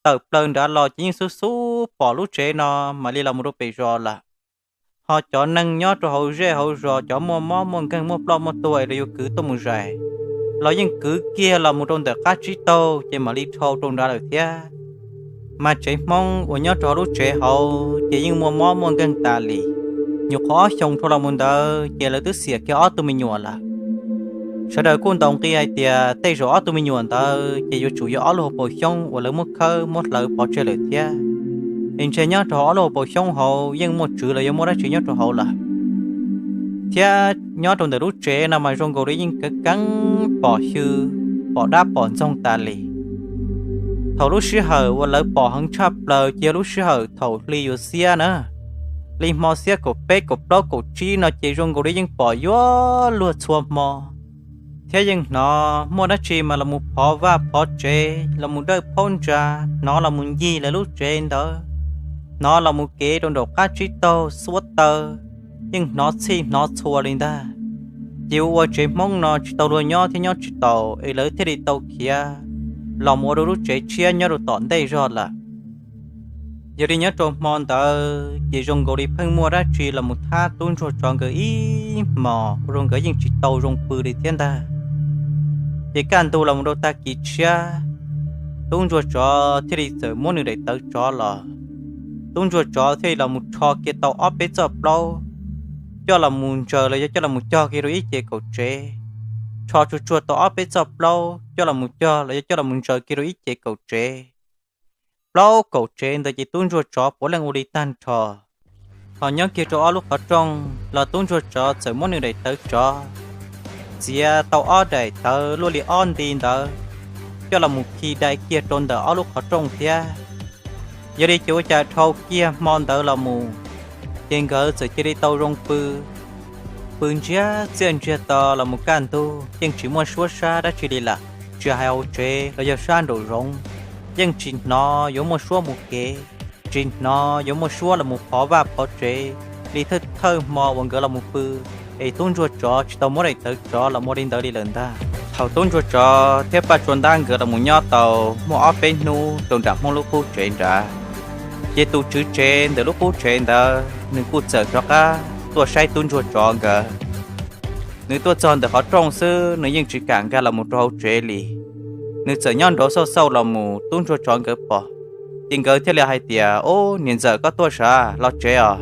tawm plaws nrad los ces yeej xub xub pom lub tsev no mam li los mus rau pem zos lawm. Ho cov neeg nyob rau hauv zej hauv zos, cov muaj mob muaj nkeeg muaj ploj muaj tuag es lawv yuav kwv tuaj mus zais, los yeej kwv kiag los mus rau ntawm qab tsib taug ces mam li dhau rau nrad lawm thiab. Mas tsev Hmoob uas nyob rau hauv lub tsev hauv ces yeej muaj mob muaj nkeeg tas li. Nyuam qhuav ob xyoos dhau los mus ntawd ces lawv twb xiam kiag ob tug me nyuam lawm. Sawv daws kuj ntaus nqi hais tias tej zaum ob tug me nyuam ntawd ces yuav tsum yog ob lub hauv paus xyoob uas lawv muab khawb muab hlawv pov tseg lawm thiab. Es ntshe nyob rau hauv ob lub hauv paus xyoob hauv yeej muaj tswv los yog muaj dab tsi nyob rau hauv lawm. Thiab nyob rau ntawm lub tsev no mas zoo nkaus li yeej keev keev pom xyw, pom dab pom ntxoog tas li. Thaum lub sij hawm uas lawv pom heev tshaj plaws ces yog lub sij hawm thaum hli yuav xiab na, hli hmo xiab kaum peb kaum plaub kaum tsib no ces zoo nkaus li yeej pom yuav luag txhua hmo, thiab yeej hnov muaj dab tsi mas los mus phov vaj phov tsev, los mus dawj phaub ntsa, hnov los mus ncig lawv lub tsev ntawd, hnov los mus kev rau nraum qab tsib taug xuab taw, yeej hnov txhij hnov txhua li ntag. Ces ua ua tsev Hmoob no tsis tau luag nyob thiab nyob tsis taus es lawv thiaj li tau khiav los mus ua rau lub tsev tshiab nyob rau tom ntej zog lawm. Yog li nyob rau hmo ntawd ces zoo nkaus li pheej muaj dab tsi los mus thab tub ntsuag tsov nkawd ib hmos ua rau nkawd yeej tsis tau zoo pw li thiab ntag. Ces kaj ntug los mus rau tag kis tshiab, tub ntsuag tsov thiaj li txawm muab nws daim tawv tsov los. Tub ntsuag tsov thiaj li los mus rho kiag tau ob peb txoj plaub coj los mus ntsaws los yog coj los mus cog kiag rau ib ce kaum tsev. Rho tsuag tsuag tau ob peb txoj plaub coj los mus cog los yog coj los mus ntsaws kiag rau ib ce kaum tsev. Plaub kaum tsev ntawd ces tub ntsuag tsov puav leej ua li tag nrho. Ho nyob kiag rau ob lub qhov rooj los tub ntsuag tsov txawm muab nws daim tawv tsov txiav tau ob daim tawv luaj li ob nti ntawd coj los mus khi dai kiag rau ntawm ob lub qhov rooj thiab. Yog li ces ua cas dhau kiag hmo ntawd los mus, ces nkawd txawm cia li tau zoo pw, pw ntsiag txiaj ntsiag to los mus kaj ntug yeej tsis muaj suab sab dab tsi li lawm. Tsis hais hauv tsev los yog sab nraum zoov, yeej tsis hnov yuav muaj suab mus kev, tsis hnov yuav muaj suab los mus phov vaj phov tsev li thawj thawj hmo uas nkawd los mus pw, es tub ntsuag tsov tsis tau muab daim tawv tsov los ua li ntawd li lawm ntag. Thaum tub ntsuag tsov thiab Paj Tsua Ntab nkawd los mus nyob tau muaj ob peb hnub rau nram Hmoob lub qub tsev nrad, ces tus tswv tsev ntawm lub qub tsev ntawd nws kuj txawm rov qab tuaj saib tub ntsuag tsov nkawd. Nws tuaj txog ntawm qhov rooj xwb nws yeej tsis kam nkag los mus rau hauv tsev li. Nws txawm nyob nraud xauj xauj los mus tub ntsuag tsov nkawd pom, ces nkawd thiaj li hais tias, Ub, niam ntxawm, koj tuaj sav, los tsev os.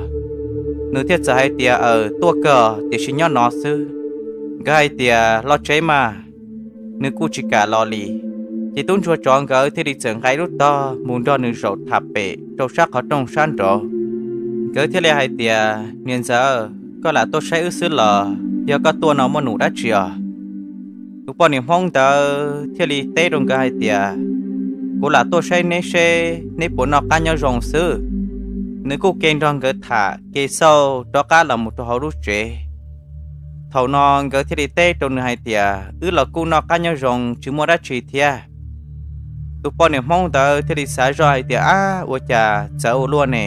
Nws thiaj txawm hais tias, Aws, tuaj kawg tiam sis nyob no xwb. Nkawd hais tias, Los tsev mas. Nws kuj tsis kam los li. Ces tub ntsuag tsov nkawd thiaj li txawm nqa lub tog mus nrog nws zaum tham pem rau sab qhov rooj sab nraud. Nkawd thiaj li hais tias, Niam ntxawm, koj lam tuaj saib wb xwb los yog koj tuaj no muaj num dab tsi os? Tus poj niam Hmoob ntawd thiaj li teb rau nkawd hais tias, Kuv lam tuaj saib neb seb neb puas noj qab nyob zoo xwb. Nws kuj ke nrog nkawd tham ke xauj rov qab los mus rau hauv lub tsev. Thaum no nkawd thiaj li teb rau nws hais tias, Wb los kuj noj qab nyob zoo tsis muaj dab tsi thiab. Tus poj niam Hmoob ntawd thiaj li xav zoj hais tias, Ab, ua cas txawv ua luaj ne?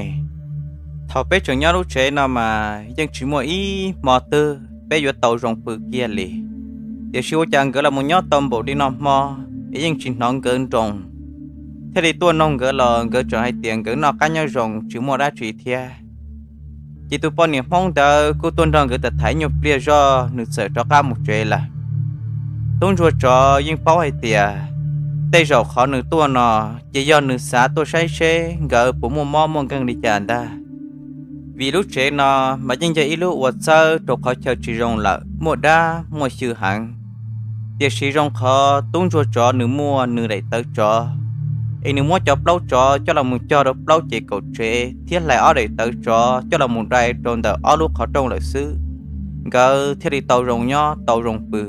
Thaum peb tseem nyob lub tsev no mas yeej tsis muaj ib hmo twg peb yuav tau zoo pw kiag li. Tiam sis ua cas nkawd los mus nyob tau npaum li no hmo es yeej tsis hnov nkawd nroo, thiaj li tuaj noog nkawd los nkawd tseem hais tias nkawd noj qab nyob zoo tsis muaj dab tsi thiab. Ces tus poj niam Hmoob ntawd kuj tuaj nrog nkawd tham tham ib nyuag pliag zoj nws txawm rov qab mus tsev lawm. Tub ntsuag tsov yeej paub hais tias tej zaum qhov nws tuaj no ces yog nws xav tuaj saib seb nkawd puas muaj mob muaj nkeeg li cas ntag. Vim lub tsev no mas yeej yog ib lub uas txawb rau qhov chaw tsis zoo lawm, muaj dab muaj xyw heev. Tiam sis zoo qhov tub ntsuag tsov nws muaj nws daim tawv tsov, es nws muab cov plaub tsov coj los mus cog rau plaub ces kaum tsev thiab hlais ob daim tawv tsov coj los mus dai rau ntawm ob lub qhov rooj lawm xwb, nkawd thiaj li tau zoo nyob tau zoo pw.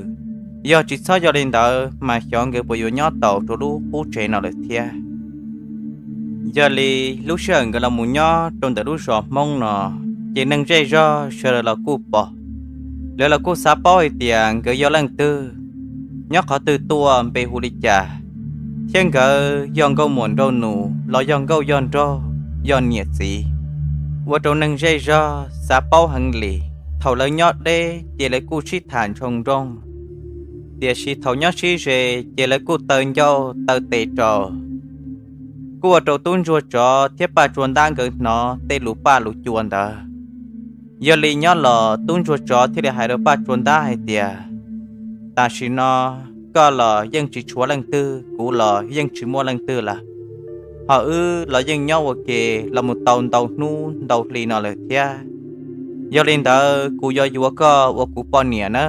Yog tsis txhob yog li ntawd mas xyov nkawd puas yuav nyob tau rau lub qub tsev no lawm thiab. Yog li lub sij hawm nkawd los mus nyob rau ntawm lub zos Hmoob no, ces neeg zej zog sawv daws los kuj pom. Lawv los kuj xav paub hais tias nkawd yog leej twg, nyob qhov twg tuaj, npe hu li cas, thiab nkawd yog nkauj muam nraug nus los yog nkauj yog nraug, yog niam txiv, ua rau neeg zej zog xav paub heev li. Thaum lawv nyob deb ces lawv kuj sib tham ntshoo nrooj. Tiam sis thaum nyob sib ze ces lawv kuj taw ncauj taw tes rau, kuj ua rau tub ntsuag tsov thiab Paj Tsua Ntab nkawd hnov tej lus paj lus cua ntawd. Yog li nyob los tub ntsuag tsov thiaj li hais rau Paj Tsua Ntab hais tias, Tam sim no koj los yeej tsis tshuav leej twg, kuv los yeej tsis muaj leej twg lawm. Ho wb los yeej nyob ua ke los mus tau ntau hnub ntau hli no lawm thiab. Yog li ntawd kuv yuav yuav koj ua kuv poj niam na,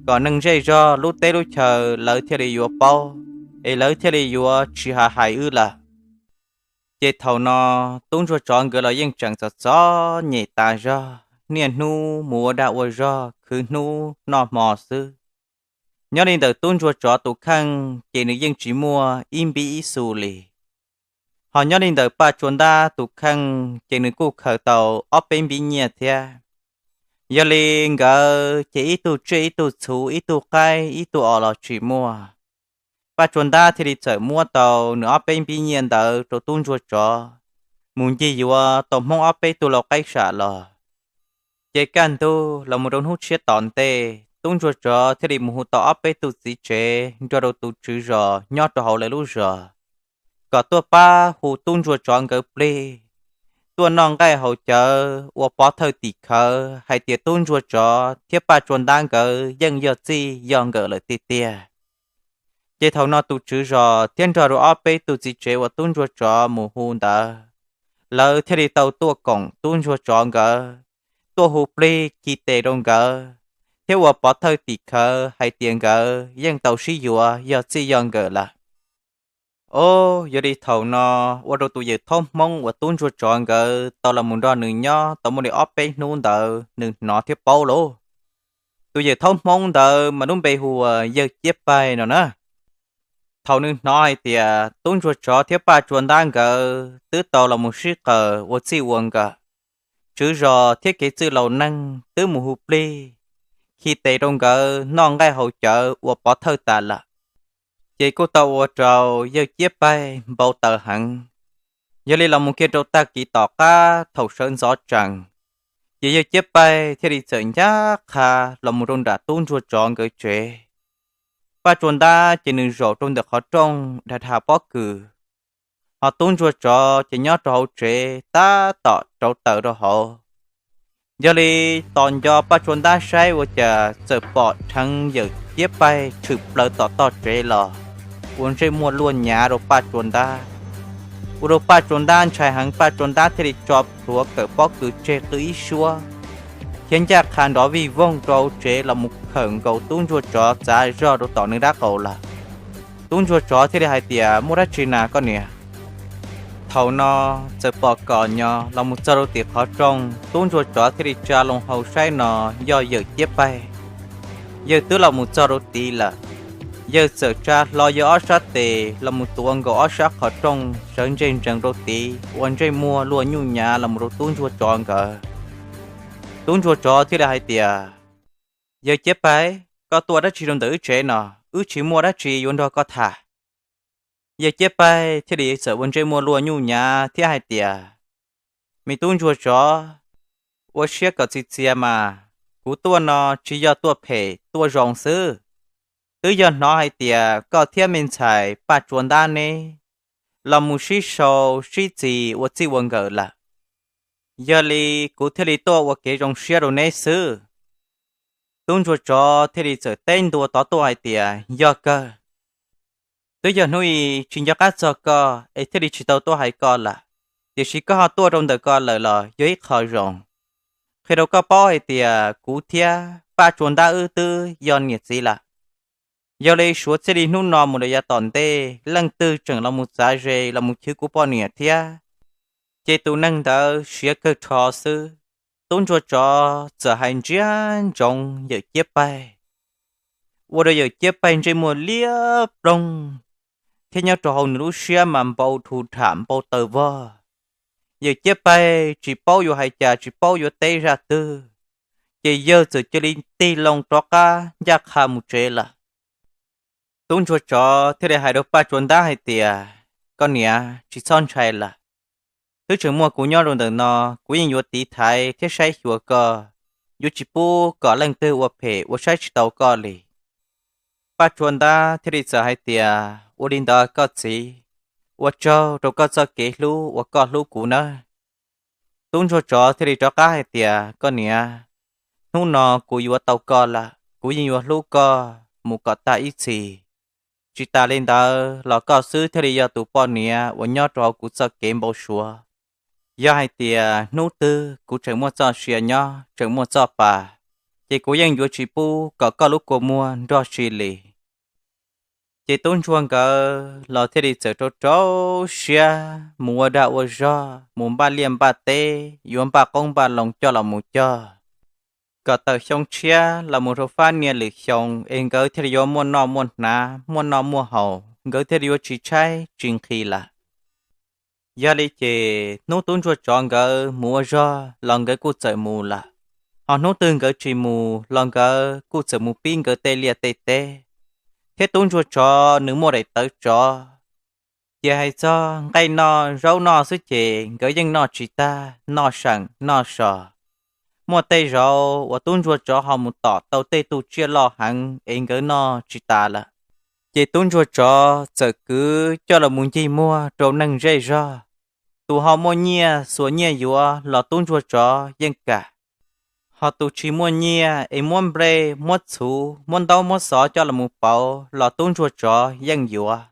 kom neeg zej zog lub teb lub chaw lawv thiaj li yuav paub, es lawv thiaj li yuav tsis hais hais wb lawm. Ces thaum no tub ntsuag tsov nkawd los yeej tseem txom txom nyem tas zog, niaj hnub mus ua dag ua zog khwv hnub noj hmo xwb. Nyob li ntawm tub ntsuag tsov tus kheej ces nws yeej tsis muaj ib npib ib xu li. Ho nyob li ntawm Paj Tsua Ntab tus kheej ces nws kuj khaws tau ob peb npib nyiaj thiab. Yog li nkawd ces ib tug tsiaj ib tug txhu, ib tug qaib ib tug os los tsis muaj. Paj Tsua Ntab thiaj li txawm muab tau nws ob peb npib nyiaj ntawd rau tub ntsuag tsov mus ncig yuav tau Hmoob ob peb tug lau qaib sam los. Ces kaj ntug los mus rau hnub tshiab tom ntej, tub ntsuag tsov thiaj li mus hu tau ob peb tug txiv tsev nrog rau tus tswv zos nyob rau hauv lawv lub zos, kom tuaj pab hu tub ntsuag tsov nkawd plig, tuaj noj nqaij haus cawv ua pov thawj tim khawv hais tias tub ntsuag tsov thiab Paj Tsua Ntab nkawd yeej yog txij yog nkawm lawm tiag tiag. Ces thaum no tus tswv zos thiab nrog rau ob peb tug txiv tsev uas tub ntsuag tsov mus hu ntawd, lawv thiaj li tau tuaj koom tub ntsuag tsov nkawd, tuaj hu plig khi tes rau nkawd, thiab ua pov thawj tim khawv hais tias nkawd yeej tau sib yuav yog txij yog nkawm lawm. Os, yog li thaum no ua rau tus yawm thaub Hmoob uas tub ntsuag tsov nkawd tau los mus nrog nws nyob tau muaj li ob peb hnub ntawd nws hnov thiab paub lauj. Tus yawm thaub Hmoob ntawd mas lub npe hu ua Yawg Ciab Paig no na. Thaum nws hnov hais tias tub ntsuag tsov thiab Paj Tsua Ntab nkawd twb tau los mus sib qawm ua txij ua nkawm, tswv zos thiab kev txwj laus neeg twb mus hu plig, khi tes rau nkawd noj nqaij haus cawv ua pov thawj tas lawm, ces kuj tau ua rau Yawg Ciab Paig npau taws heev. Yog li los mus kiag rau tag kis tom qab thaum sawv ntxov tsees, ces Yawg Ciab Paig thiaj li txawm ncaj qha los mus rau nram tub ntsuag tsov nkawd tsev. Paj Tsua Ntab ces nws zaum rau ntawm qhov rooj dhas dhas pob kws, ho tub ntsuag tsov ces nyob rau hauv tsev tab tom rauv taws rau hauv. Yog li tos nco Paj Tsua Ntab saib ua cas txawm pom dheev Yawm Ciab Paig tshwm plaws tom toj tsev los, ua ntsej muag luaj nyav rau Paj Tsua Ntab, ua rau Paj Tsua Ntab ntshai heev. Paj Tsua Ntab thiaj li tso plhuav kawm pob kws tseg qw ib suab, thiab ncaj qha nrov vij voog rau hauv tsev los mus khawm nkaus tub ntsuag tsov txav zog rau tom nws dab qaum lawm. Tub ntsuag tsov thiaj li hais tias, Muaj dab tsi na koj niam? Thaum no txawm pom kom nyo los mus txog rau tim qhov rooj, tub ntsuag tsov thiaj li tsa loo hau saib no yog Yawm Ciab Paig. Yawg twb los mus txog rau tid lawm. Yawg txawm tsa hlo yawg ob sab tes los mus tuav nkaus ob sab qhov rooj sawv ntseg ntsees rau tid ua ntsej muag luaj nyuj nyav los mus rau tub ntsuag tsov nkawd. Tub ntsuag tsov thiaj li hais tias, Yawg Ciab Paig, koj tuaj dab tsi rau ntawm wb tsev no? Wb tsis muaj dab tsi yuav nrog koj tham. Yawg Ciab Paig thiaj li txawm ua ntsej muag luaj nyuj nyav thiab hais tias, Me tub ntsuag tsov, ua siab kom txi txias mas, kuv tuaj no tsis yog tuaj phem tuaj zoo xwb. Twb yog hnov hais tias koj thiab me ntxhais Paj Tsua Ntab neb los mus sib sau sib txis ua txij ua nkawm lawm. Yog li kuv thiaj li tuaj ua kev zoo siab rau neb xwb. Tub ntsuag tsov thiaj li txawm teb ntua tod tuaj hais tias, Yog kawg. Twb yog hnub i tsis nco qab txog koj es thiaj li tsis tau tuaj hais koj lawm, tiam sis koj ho tuaj rau ntawm ko lawm los yog ib qho zoo. Qhia rau koj paub hais tias kuv thiab Paj Tsua Ntab wb twb yog niam txiv lawm. Yog li suav txij li hnub no mus rau yav tom ntej leej twg tseem los mus txav ze los mus chwv kuv poj niam thiab, ces tus neeg ntawd siav kawg rho xwb. Tub ntsuag tsov txawm hais ntsiag ntsoov Yawm Ciab Paig, ua rau Yawm Ciab Paig ntsej muag liab ploog, thiab nyob rau hauv nws lub siab mas npau dhuj dham npau taws vog. Yawm Ciab Paig tsis paub yuav hais cas tsis paub yuav teb zaj twg, ces yawg txawm cia li tig loo rov qab ncaj qha mus tsev lawm. Tub ntsuag tsov thiaj li hais rau Paj Tsua Ntab hais tias, Koj niam, tsis txhob ntshai lawm. Twb tseem muaj kuv nyob rau ntawm no, kuv yeej yuav tiv thaiv thiab saib xyuas koj, yuav tsis pub kom leej twg ua phem ua saib tsis taus koj li. Paj Tsua Ntab thiaj li txawm hais tias, Ua li ntawd koj txiv, ua tsaug rau koj txoj kev hlub uas koj hlub kuv nawb. Tub ntsuag tsov thiaj li rov qab hais tias, Koj niam, hnub no kuv yuav tau koj lawm, kuv yeej yuav hlub koj mus kom tag ib txhis. Tsis tas li ntawd los koj xwb thiaj li yog tus poj niam uas nyob rau hauv kuv txoj kev npau suav. Yog hais tias hnub twg kuv tseem muaj txoj sia nyob, tseem muaj txoj pa, ces kuv yeej yuav tsis pub kom koj lub kua muag nrog si li. Ces tub ntsuag nkawd los thiaj li txawm rau rau siab mus ua dag ua zog, mus npaj liaj npaj teb, yuav npaj qoob npaj loo coj los mus cog, kom tawm xyoo tshiab los mus rau fab niaj lwm xyoo es nkawd thiaj li yuav muaj noj muaj hnav, muaj noj muaj haus, nkawd thiaj li yuav tsis tshaib tsis nqhis lawm. Yog li ces hnub tub ntsuag tsov nkawd mus ua zog los nkawd kuj txawm mus lawm, ho hnub twg nkawd tsis mus los nkawd kuj txawm mus pib nkawd tej liaj tej teb, thiab tub ntsuag tsov nws muaj daim tawv tsov. Ces hais txog nqaij noj zaub noj xwb ces nkawd yeej noj tsis tag, noj seem noj so. Muaj tej zaum uas tub ntsuag tsov ho mus tom tau tej tug tsiaj loj heev es nkawd noj tsis tas lawm, ces tub ntsuag tsov txawm kwv coj los mus ncig muag rau neeg zej zog. Tus ho muaj nyiaj xuas nyiaj yuav los tub ntsuag tsov yeej kam, ho tus tsis muaj nyiaj es muab nplej muab txhuv muab ntaub muab xov coj los mus pauv los tub ntsuag tsov yeej yuav.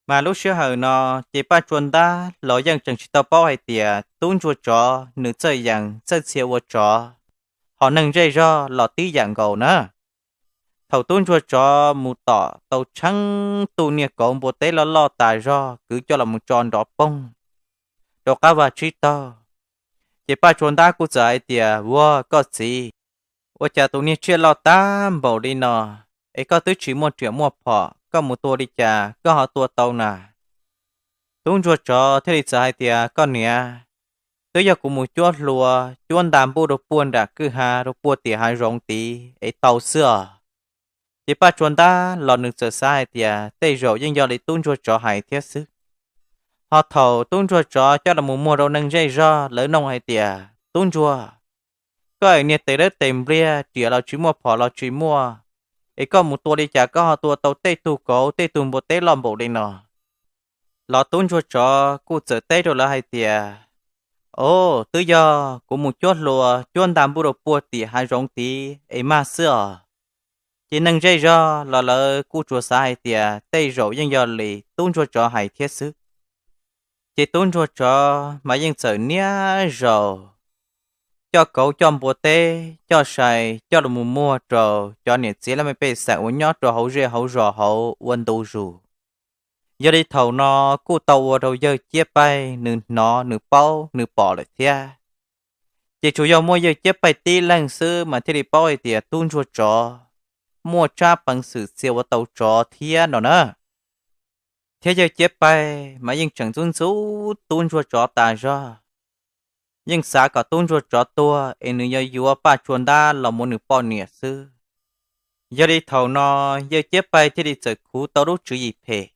Mas lub sij hawm no ces Paj Tsua Ntab los yeej tseem tsis tau paub hais tias tub ntsuag tsov nws txawj yees txawj txhia ua tsov, ho neeg zej zog los tib yam nkaus na. Thaum tub ntsuag tsov mus tom tau tsheeb tug niag kauv npua teb loj loj tas zog kwv coj los mus tso nrov poog rau qab vaj tsib taug, ces Paj Tsua Ntab kuj txawm hais tias, Ua koj txiv, ua cas tus niag tsiaj loj tag npaum li no es koj twb tsis muaj riam muaj phom, koj mus tua li cas koj ho tua tau na? Tub ntsuag tsov thiaj li txawm hais tias, Koj niam, twb yog kuv mus cuab hlua, cuab nta npuj rau puag nram kwj ha rau puag tim hav zoov tid es tau xwb os. Ces Paj Tsua Ntab los nws txawm xav hais tias tej zaum yeej yog li tub ntsuag tsov hais thiab xwb. Ho thaum tub ntsuag tsov coj los mus muag rau neeg zej zog lawv nug hais tias, Tub ntsuag, koj es niag tes dawb tes npliag, riam los tsis muaj phom los tsis muaj, es koj mus tua li cas koj ho tua tau tej tug kauv tej tug npua teb loj npaum li no? Los tub ntsuag tsov kuj txawm teb rau lawv hais tias, Au, twb yog kuv mus cuab hlua cuab nta npuj rau puag tim hav zoov tid es mag xwb os. Ces neeg zej zog los lawv kuj tsuas xav hais tias tej zaum yeej yog li tub ntsuag tsov hais thiab xwb. Ces tub ntsuag tsov mas yeej txawm niaj zaus coj kauv coj npua teb coj sai coj los mus muag rau cov niam txiv laj mej pej xeem uas nyob rau hauv zej hauv zos hauv ua ntu zus. Yog li thaum no kuj tau ua rau yawg Ciab Paig nws hnov nws paub nws pom lawm thiab. Ces tsuas yog muaj yawg Ciab Paig tib leeg xwb mas thiaj li paub hais tias tub ntsuag tsov muaj tsab peev xwm txia ua tau tsov thiab no na. Thiab yawg Ciab Paig mas yeej tseem ntxub ntxub tub ntsuag tsov tas zog, yeej xav kom tub ntsuag tsov tuag es nws yuav yuav Paj Tsua Ntab los ua nws poj niam xwb. Yog li thaum no yawg Ciab Paig thiaj li txawm khuv tau lub tswv yim phem,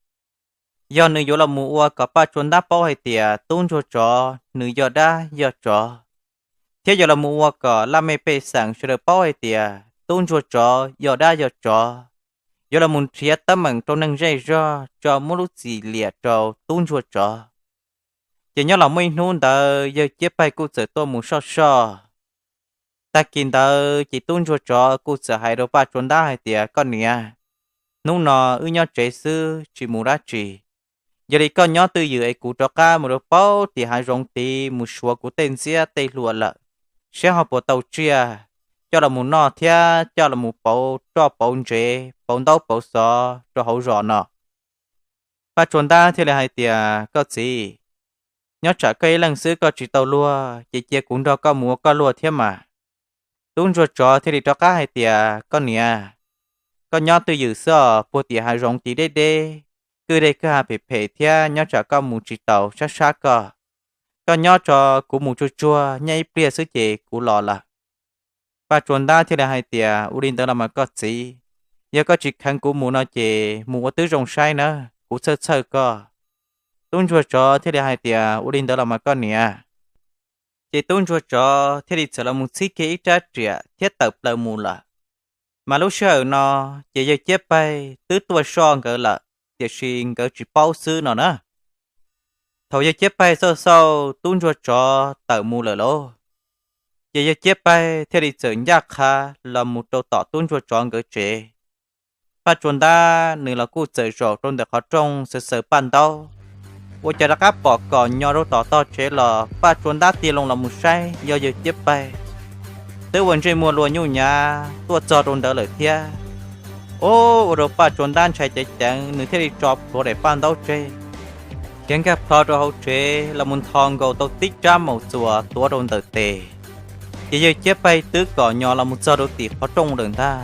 yog nws yuav los mus ua kom Paj Tsua Ntab paub hais tias tub ntsuag tsov nws yog dab yog tsov, thiab yuav los mus ua kom laj mej pej xeem sawv daws paub hais tias tub ntsuag tsov yog dab yog tsov, yuav los mus nrhiav teeb meem rau neeg zej zog tso muab lub txim liam rau tub ntsuag tsov. Ces nyob los muaj ib hnub ntawd yawg Ciab Paig kuj txawm tuaj mus soj soj. Tag kis ntawd ces tub ntsuag tsov kuj txawm hais rau Paj Tsua Ntab hais tias, Koj niam, hnub no wb nyob tsev xwb tsis mus dab tsi. Yog li koj nyob twj ywm es kuv rov qab mus rau paub tim hav zoov tid mus suav kuv tej ntxiab tej hlua lawm, seb ho puas tau tsiaj coj los mus noj thiab coj los mus pauv roj pauv ntsev pauv ntaub pauv xov rau hauv zos no. Paj Tsua Ntab thiaj li hais tias, Koj txiv, nyob tsam koj ib leeg xwb koj tsis tau luag ces cia kuv nrog koj mus ua koj luag thiab mas. Tub ntsuag tsov thiaj li rov qab hais tias, Koj niam, koj nyob twj ywm xwb os, puag tim hav zoov tid deb deb, kwj deg kwj ha phem phem thiab nyob tsam koj mus tsis taus sab sab koj. Koj nyob tso, kuv mus tsuag tsuag nyob ib pliag xwb ces kuv los lawm. Paj Tsua Ntab thiaj li hais tias, Ua li ntawd los mas koj txiv, yog koj tsis kheev kuv mus no ces mus ua twb zoo saib na, kuv txhawj txhawj koj. Tub ntsuag tsov thiaj li hais tias, Ua li ntawd los mas koj niam. Ces tub ntsuag tsov thiaj li txawm los mus txhib kiag ib rab riam thiab tawm plaws mus lawm. Mas lub sij hawm no ces yawg Ciab Paig twb tuaj soj nkawd lawm, tiam sis nkawd tsis paub xwb no na. Thaum yawg Ciab Paig xauj xauj tub ntsuag tsov tawm mus lawm lauj, ces yawg Ciab Paig thiaj li txawm ncaj qha los mus rau tom tub ntsuag tsov nkawd tsev. Paj Tsua Ntab nws los kuj txawm zaum rau ntawm qhov rooj xaws xaws paj ntaub, ua cas rov qab pom kom nyo rau tom tog tsev los Paj Tsua Ntab tig loo los mus saib yog yawg Ciab Paig twb ua ntsej muag luag nyuj nyav tuaj txog rau ntawd lawm thiab. Ub, ua rau Paj Tsua Ntab ntshai ceev ceev, nws thiaj li tso plhuav daim paj ntaub tseg, khiav nkag plho rau hauv tsev los mus ntho nkaus tau tib rab maum txuas tuav rau ntawm tes. Ces yawg Ciab Paig twb kom nyo los mus txog rau tim qhov rooj lawm ntag.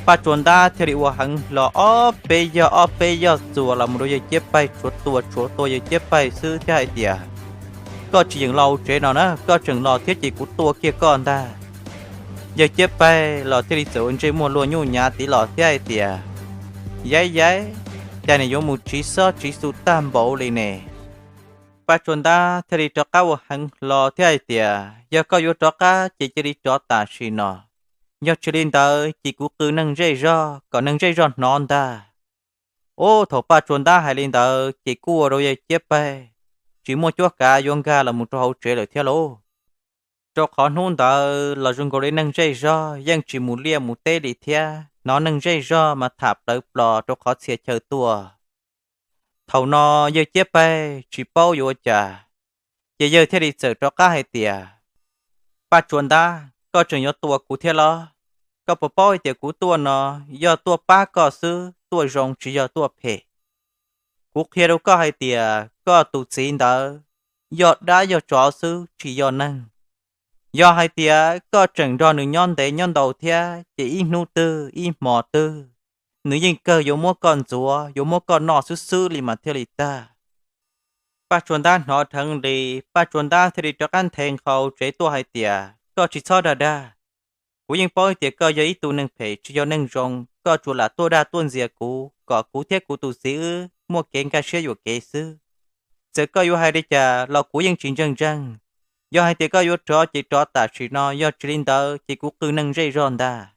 Paj Tsua Ntab thiaj li ua heev hlo ob peb yog ob peb yog txuas los mus rau yawg Ciab Paig, tshuav tua tshuav tua yawg Ciab Paig xwb thiab hais tias, Koj tsis yeem los hauv tsev no na, koj tseem los thiab ces kuv tua kiag koj ntag. Yawg Ciab Paig los thiaj li txawm ua ntsej muag luag nyuj nyav tiv los thiab hais tias, Yaib yaib, cas nim yuav mus tsiv xob tsiv xu tag npaum li ne? Paj Tsua Ntab thiaj li rov qab ua heev hlo thiab hais tias, Yog koj yuav rov qab ces cia li rov tam sim no, yog tsis li ntawd ces kuv qw neeg zej zog kom neeg zej zog hnov ntag. Ub, thaum Paj Tsua Ntab hais li ntawd ces kuj ua rau yawg Ciab Paig tsis muaj cuab kav yuav nkag los mus rau hauv tsev lawm thiab lauj. Rau qhov hnub ntawd los zoo nkaus li neeg zej zog yeej tsis mus liaj mus teb li thiab, hnov neeg zej zog mas tham plawv plos rau qhov txhia chaw tuaj. Thaum no yawg Ciab Paig tsis paub yuav ua cas, ces yawg thiaj li txawm rov qab hais tias, Paj Tsua Ntab, koj tseem yuav tua kuv thiab los? Koj puas paub hais tias kuv tuaj no yog tuaj pab koj xwb, tuaj zoo tsis yog tuaj phem. Kuv qhia rau koj hais tias koj tus txiv ntawd yog dab yog tsov xwb tsis yog neeg. Yog hais tias koj tseem nrog nws nyob ntev nyob ntau thiab ces ib hnub twg ib hmo twg nws yeej kawg yuav muab koj ntxuav yuav muab koj noj xwb xwb li mas thiaj li tag. Paj Tsua Ntab hnov dheev li, Paj Tsua Ntab thiaj li rov qab nthe nqho tsev tuaj hais tias, Koj tsis txhob dag dag. Kuv yeej paub tias koj yog ib tug neeg phem tsis yog neeg zoo, koj tsuas lam tuaj dag tuaj ntxias kuv kom kuv thiab kuv tus txiv wb muaj kev nkag siab yuam kev xwb. Txawm koj yuav hais li cas los kuv yeej tsis ntseeg ntseeg. Yog hais tias koj yuav rov ces rov tam sim no, yog tsis li ntawd ces kuv qw neeg zej zog ntag.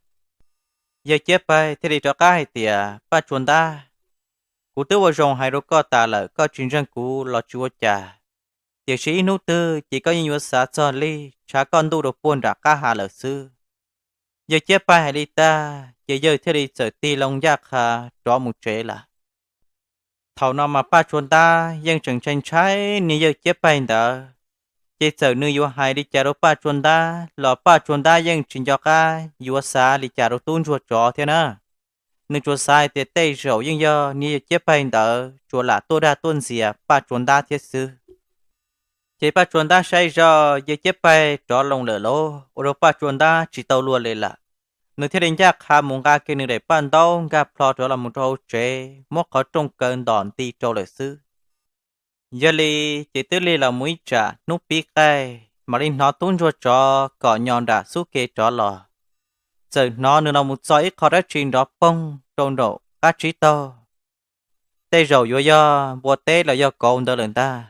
Yawg Ciab Paig thiaj li rov qab hais tias, Paj Tsua Ntab, kuv twb ua zoo hais rau koj tas lawm, koj tsis ntseeg kuv los tsis ua cas, tiam sis ib hnub twg ces koj yeej yuav xav txog li, tshav koj ntuj rau puag nram qab hav lawm xwb. Yawg Ciab Paig hais li tag ces yawg thiaj li txawm tig loo ncaj qha rov mus tsev lawm. Thaum no mas Paj Tsua Ntab yeej tseem ntshai ntshai niag yawg Ciab Paig ntawd, ces txawm nws yuav hais li cas rau Paj Tsua Ntab los Paj Tsua Ntab yeej tsis nco qab yuav xav li cas rau tub ntsuag tsov thiab na. Nws tsuas xav hais tias tej zaum yeej yog niag yawg Ciab Paig ntawd tsuas lam tuaj dag tuaj ntxias Paj Tsua Ntab thiab xwb. Ces Paj Tsua Ntab saib zoj yawg Ciab Paig rov loo lawm lauj, ua rau Paj Tsua Ntab tsis tau luag li lawm. Nws thiaj li ncaj qha mus nqa kiag nws daim paj ntaub nkag plho rov los mus rau hauv tsev, muab qhov rooj kaw ntom nti rau lawm xwb. Yog li ces twb lig los mus ib tsam hnub pib qaij mam li hnov tub ntsuag tsov kom nyo nram xub ke rov los. Txawm hnov nws los mus txo ib qho dab tsi nrov poog rau nraum qab tsib taug. Tej zaum yuav yog npua teb los yog kauv ntawd lawm ntag.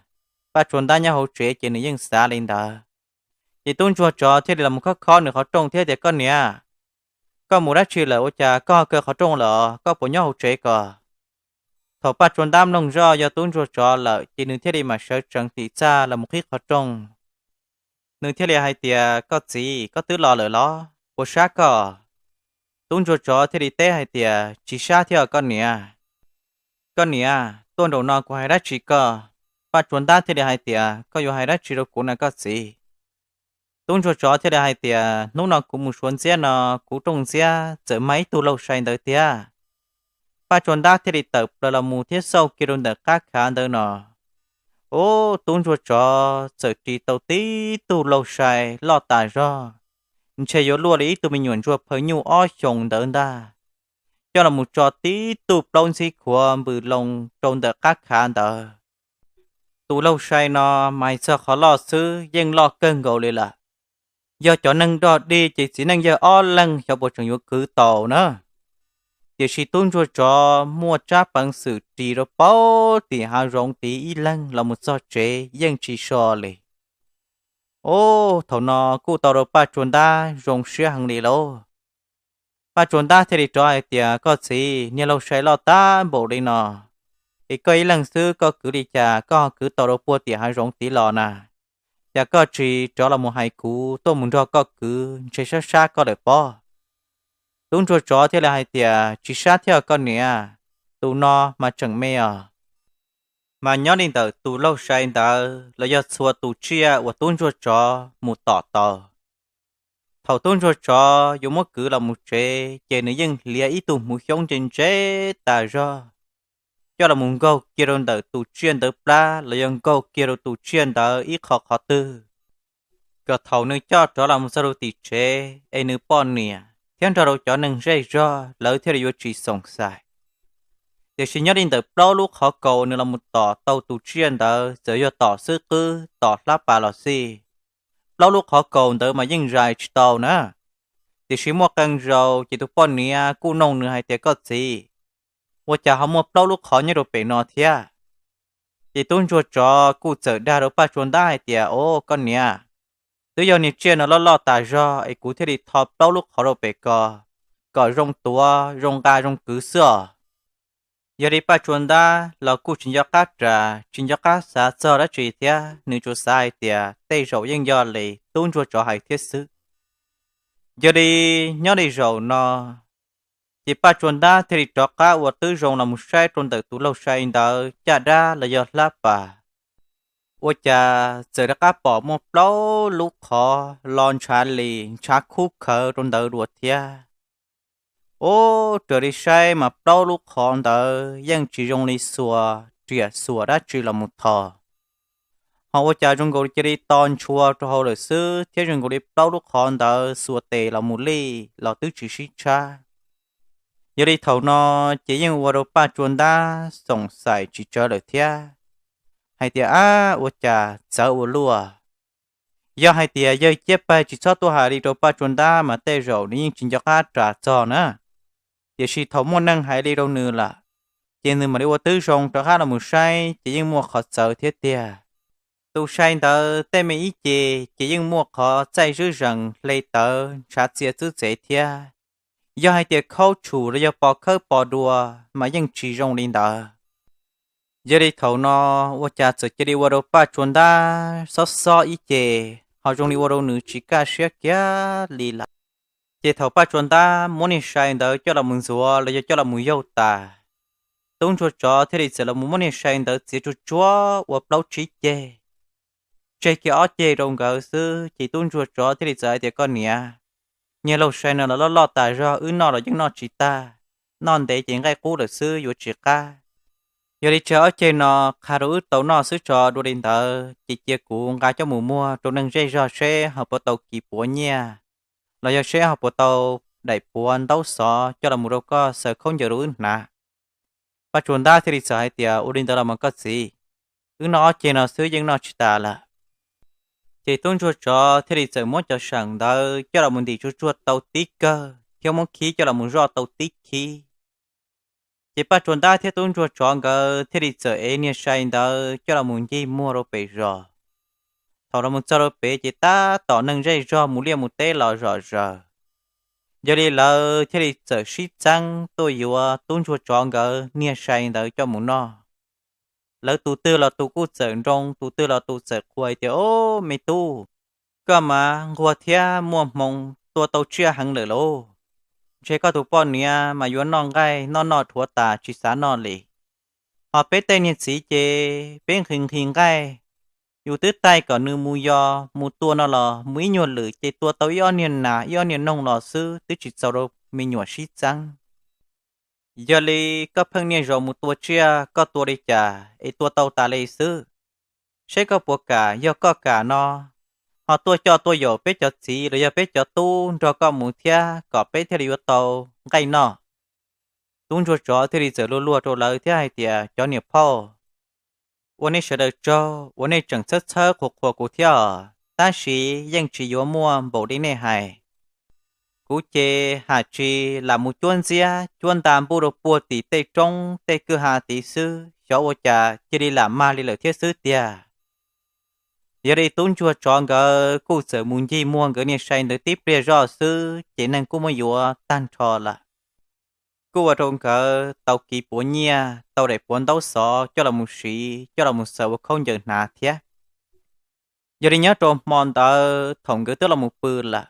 Paj Tsua Ntab nyob hauv tsev ces nws yeej xav li ntawd. Ces tub ntsuag tsov thiaj li los mus khob khob nws qhov rooj thiab tias, Koj niam, koj mus dab tsi lawm ua cas koj ho kaw qhov rooj lawm, koj puas nyob hauv tsev ko? Thaum Paj Tsua Ntab mloog zoj yog tub ntsuag tsov lawm ces nws thiaj li mam sawv tsees tim txaj los mus qhib qhov rooj. Nws thiaj li hais tias, Koj txiv, koj twb los lawm los? Puas sab koj? Tub ntsuag tsov thiaj li teb hais tias, Tsis sab thiab os koj niam. Koj niam, tuaj nraum no kuv hais dab tsi koj? Paj Tsua Ntab thiaj li hais tias, Koj yuav hais dab tsi rau kuv na koj txiv? Tub ntsuag tsov thiaj li hais tias, Hnub no kuv mus suav ntxiab no, kuv rooj ntxiab txawm mag ib tug laug sai ntawd tiag. Paj Tsua Ntab thiaj li tawm plaws los mus thiab xauj kiag rau ntawm qab khav ntawd no. Ub, tub ntsuag tsov txawm ris tau tib tug laug sai loj tas zog, ntshe yuav luaj li ib tug me nyuam ntsuag phaw nyuj ob xyoos ntawd ntag, coj los mus tso tib tug plaub ntxhib khuav npws loo rau ntawm qab khav ntawd. Tus laug sai no mas hais txog qhov loj xwb yeej loj kawg nkaus li lawm. Yog cov neeg dog dig ces txiv neej yawg ob leeg xyov puas tseem yuav kwv tau na. Tiam sis tub ntsuag tsov muaj tsab peev xwm ris rau paub tim hav zoov tid ib leeg los mus txog tsev yeej tsis so li. Ub, thaum no kuj tau rau Paj Tsua Ntab zoo siab heev li lauj. Paj Tsuas Ntab thiaj li rov hais tias, Koj txiv, niag laug sai loj tag npaum li no, es koj ib leeg xwb koj kwv li cas koj ho kwv tau rau puag tim hav zoov tid los na? Cas koj tsis rov los mus hais kuv tuaj mus nrog koj kwv, ntshe sab sab koj lawm pob. Tub ntsuag tsov thiaj li hais tias, Tsis sab thiab koj niam, tus no mas tseem me os. Mas nyob li ntawm tus laug sai ntawd los yog txhua tus tsiaj uas tub ntsuag tsov mus tom tau, thaum tub ntsuag tsov yuav muab kwv los mus tsev ces nws yeej hliav ib tug hmuv xyoob ntse ntse tas zog coj los mus nkaug kiag rau ntawm tus tsiaj ntawd plab los yog nkaug kiag rau tus tsiaj ntawd ib qho qhov twg, kom thaum nws coj rov los mus txog rau tim tsev es nws poj niam thiab nrog rau cov neeg zej zog lawv thiaj li yuav tsis xoom xais. Tiam sis nyob li ntawm plaub lub qhov kaus nws los mus tom tau tus tsiaj ntawd txawm yog tom xwb qwb tom hlab pas los xij, plaub lub qhov kaus ntawd mas yeej zais tsis tau na. Tiam sis muaj qee zaus ces tus poj niam kuj noog nws hais tias, Koj txiv, ua cas ho muaj plaub lub qhov nyob rau pem no thiab? Ces tub ntsuag tsov kuj txawm dag rau Paj Tsuas Ntab hais tias, O koj niam, twb yog niag tsiaj no loj loj tas zog es kuv thiaj li tho plaub lub qhov rau pem ko, kom zoo tuav zoo nqa zoo kwv xwb os. Yog li Paj Tsuas Ntab los kuj tsis nco qab ras tsis nco qab xav txog dab tsi thiab, nws tsuas xav hais tias tej zaum yeej yog li tub ntsuag tsov hais thiab xwb. Yog li nyob li zaum no, ces Paj Tsuas Ntab thiaj li rov qab ua tib zoo los mus saib rau ntawm tus laug sai ntawd caj dab los yog hlab pas, ua cas txawm rov qab pom muaj plaub lub qhov los ntshav li ntshav khub khawv rau ntawd dua thiab. Ub, raws li saib mas plaub lub qhov ntawd yeej tsis zoo li xuas riam xuas dab tsi los mus tho, ho ua cas zoo nkaus cia li to ntshua rau hauv lawm xwb thiab zoo nkaus li plaub lub qhov ntawd xuas tes los mus lij los twb tsis sib tshab. Yog li thaum no ces yeej ua rau Paj Tsuas Ntab xoom xaim tsis tsawg lawm thiab, hais tias, Ab, ua cas txawv ua luaj! Yog hais tias yawg Ciab Pag tsis txhob tuaj hais li rau Paj Tsuas Ntab mas tej zaum nws yeej tsis nco qab ras txog na. Tiam sis thaum muaj neeg hais li rau nws lawm, ces nws mam li ua tib zoo rov qab los mus saib ces yeej muaj qhov txawv thiab tiag. Tus sai ntawd tej me ib ce ces yeej muaj qhov txaij zwb zees hle tawv ntshav txia txwb txev thiab. Yog hais tias khaub tshum los yog pos khawb pos dua mas yeej tsis zoo li ntawd. Yog li thaum no ua cas txawm cia li ua rau Paj Tsuas Ntab xob xob ib ce, ho zoo li ua rau nws tsis kaj siab kiag li lawm. Ces thaum Paj Tsuas Ntab muab niag sai ntawd coj los mus ntxuav los yog coj los mus yaug tas, tub ntsuag tsov thiaj li txawm los mus muab niag sai ntawd txiav tsuag tsuag ua plaub tsib ceg, tseg kiag ob ceg rau nkawd xwb ces tub ntsuag tsov thiaj li txawm hais tias, Koj niam, niag laug sai no los loj loj tas zog, wb noj los yeej noj tsis tag, noj ntev ces nqaij qub lawm xwb yuav tsis qab. Yog li tseg ob ceg no qha rau wb tau noj xwb tso, dua li ntawd ces cia kuv nqa coj mus muag rau neeg zej zog seb ho puas tau kis puav nyiaj, los yog seb ho puas tau daim puav ntaub xov coj los mus rau koj xaws khaub ncaws rau wb hnav. Paj Tsuas Ntab thiaj li txawm hais tias, Ua li ntawd los mas koj txiv, wb noj ob ceg no xwb yeej noj tsis tas lawm. Ces tub ntsuag tsov thiaj li txawm muab cov seem ntawd coj los mus ntim tsuag tsuag tau tib kawg thiab muab khib coj los mus zoj tau tib khib. Ces Paj Tsuas Ntab thiab tub ntsuag tsov nkawd thiaj li txawm ev niag sai ntawd coj los mus ncig muag rau pem zos. Thaum los mus txog rau pem ces tab tom neeg zej zog mus liaj mus teb los zom zaws. Yog li lawv thiaj li txawm sib txeeb tuaj yuav tub ntsuag tsov nkawd niag sai ntawd coj mus noj. Lawv tus twg los tus kuj txawm nroo, tus twg los tus txawm qhuas tias, Ob, me tub, koj mas nquag thiab muaj hmoo, tua tau tsiaj heev lawm lauj. Ntshe koj tus poj niam mas yuav noj nqaij noj noj dhuav tas tsis xav noj li. Ho peb tej niag txiv ces peb nqhis nqhis nqaij, yus twb taij kom nws mus yos mus tua no los mus ib nyuag lwm ces tua tau ib ob niag nas ib ob niag noog los xwb twb tsis txaus rau me nyuam sib txeeb. Yog li koj pheej niaj zaus mus tua tsiaj, koj tua li cas es tua tau tas li xwb? Saib koj puas kam, yog koj kam no ho tuaj coj tuaj yaum peb cov txiv los yog peb cov tub nrog koj mus thiab kom peb thiaj li yuav tau nqaij noj. Tub ntsuag tsov thiaj li txawm luag luag rau lawv thiab hais tias, Cov niam phauj, ua nej sawv daws tsaug uas nej tseem txhawb txhawb qhuas qhuas kuv thiab os, tab sis yeej tsis yuav muaj npaum li nej hais. Kuv ces ham tsis lam mus cuab ntxiab cuab nta npuj rau puag tim tej roob tej kwj ha tid xwb, xyov ua cas cia li lam mag li lawm thiab xwb tiag. Yog li tub ntsuag tsov nkawd kuj txawm mus ncig muag nkawd niag sai ntawd tib pliag zoj xwb ces neeg kuj muab yuav tag nrho lawm. Kuj ua rau nkawd tau kiv puav nyiaj tau daim puav ntaub xov coj los mus siv coj los mus xaws ua khaub ncaws hnav thiab. Yog li nyob rau hmo ntawd thaum nkawd twb los mus pw lawm,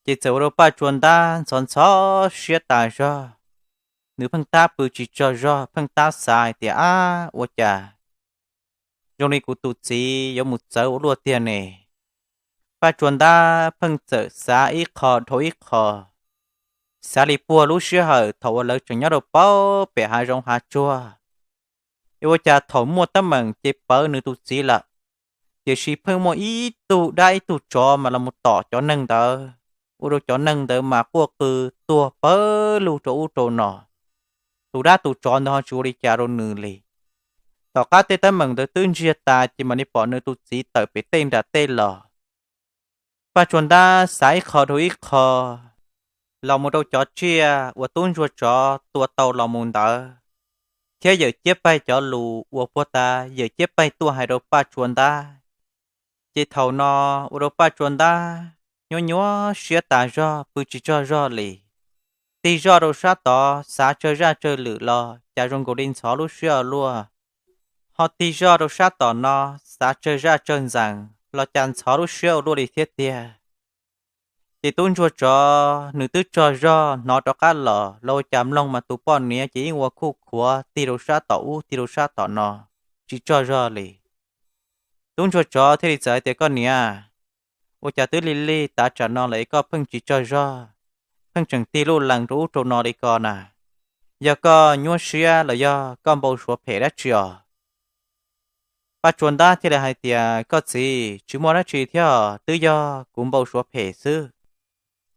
ces txawm ua rau Paj Tsua Ntab ntxhov ntxhov siab tas zog. Nws pheej tab pw tsis tsaug zog, pheej tab xav hais tias, ab, ua cas zoo li kuv tus txiv yuav mus txawv ua luaj tiag ne? Paj Tsua Ntab pheej txawm xav ib qho dhau ib qho, xav li puag lub sij hawm thaum uas lawv tseem nyob rau pem hav zoov hav tsuag, es ua cas thaum muaj teeb meem ces pawv nws tus txiv lawm, tiam sis pheej muaj ib tug dab ib tug tsov mas los mus tom cov neeg ntawd, ua rau cov neeg ntawd mas quaj qw tuag pawg lug rau ub rau no. Tus dab tus tsov ntawd ho tsis ua li cas rau nws li. Tom qab tej teeb meem ntawd twb ntsiag tas ces mam li pom nws tus txiv tawm pem tej nram tej los. Paj Tsua Ntab xav ib qho dhau ib qho, los mus rau cov tsiaj uas tub ntsuag tsov tua tau los mus ntawd, thiab Yawm Ciab Paig cov lus uas puag ta Yawm Ciab Paig tuaj hais rau Paj Tsua Ntab, ces thaum no ua rau Paj Tsua Ntab nyuaj nyuaj siab tas zog, pw tsis tsaug zog li. Tig zoj rau sab tod xav tsawg zaj tsawg lwm los cas zoo nkaus li ntxhov lub siab ua luaj, ho tig zoj rau sab tom no xav tsawg zaj tsawg ntxees los cas ntxhov lub siab ua luaj li thiab tiag. Ces tub ntsuag tsov nws twb tsaug zog hnov rov qab los, los ua cas mloog mas tus poj niam ces yeej ua khuj khuav tig rau sab tom ub tig rau sab tom no, tsis tsaug zog li. Tub ntsuag tsov thiaj li txawm hais tias, koj niam, ua cas twb lig lig tav tsam no lawm es koj pheej tsis tsaug zog, pheej tseem tig luj lees rau ub rau no li ko na? Yog koj nyuaj siab los yog koj npau suav phem dab tsi os? Paj Tsua Ntab thiaj li hais tias, koj txiv, tsis muaj dab tsi thiab, twb yog kuv npau suav phem xwb.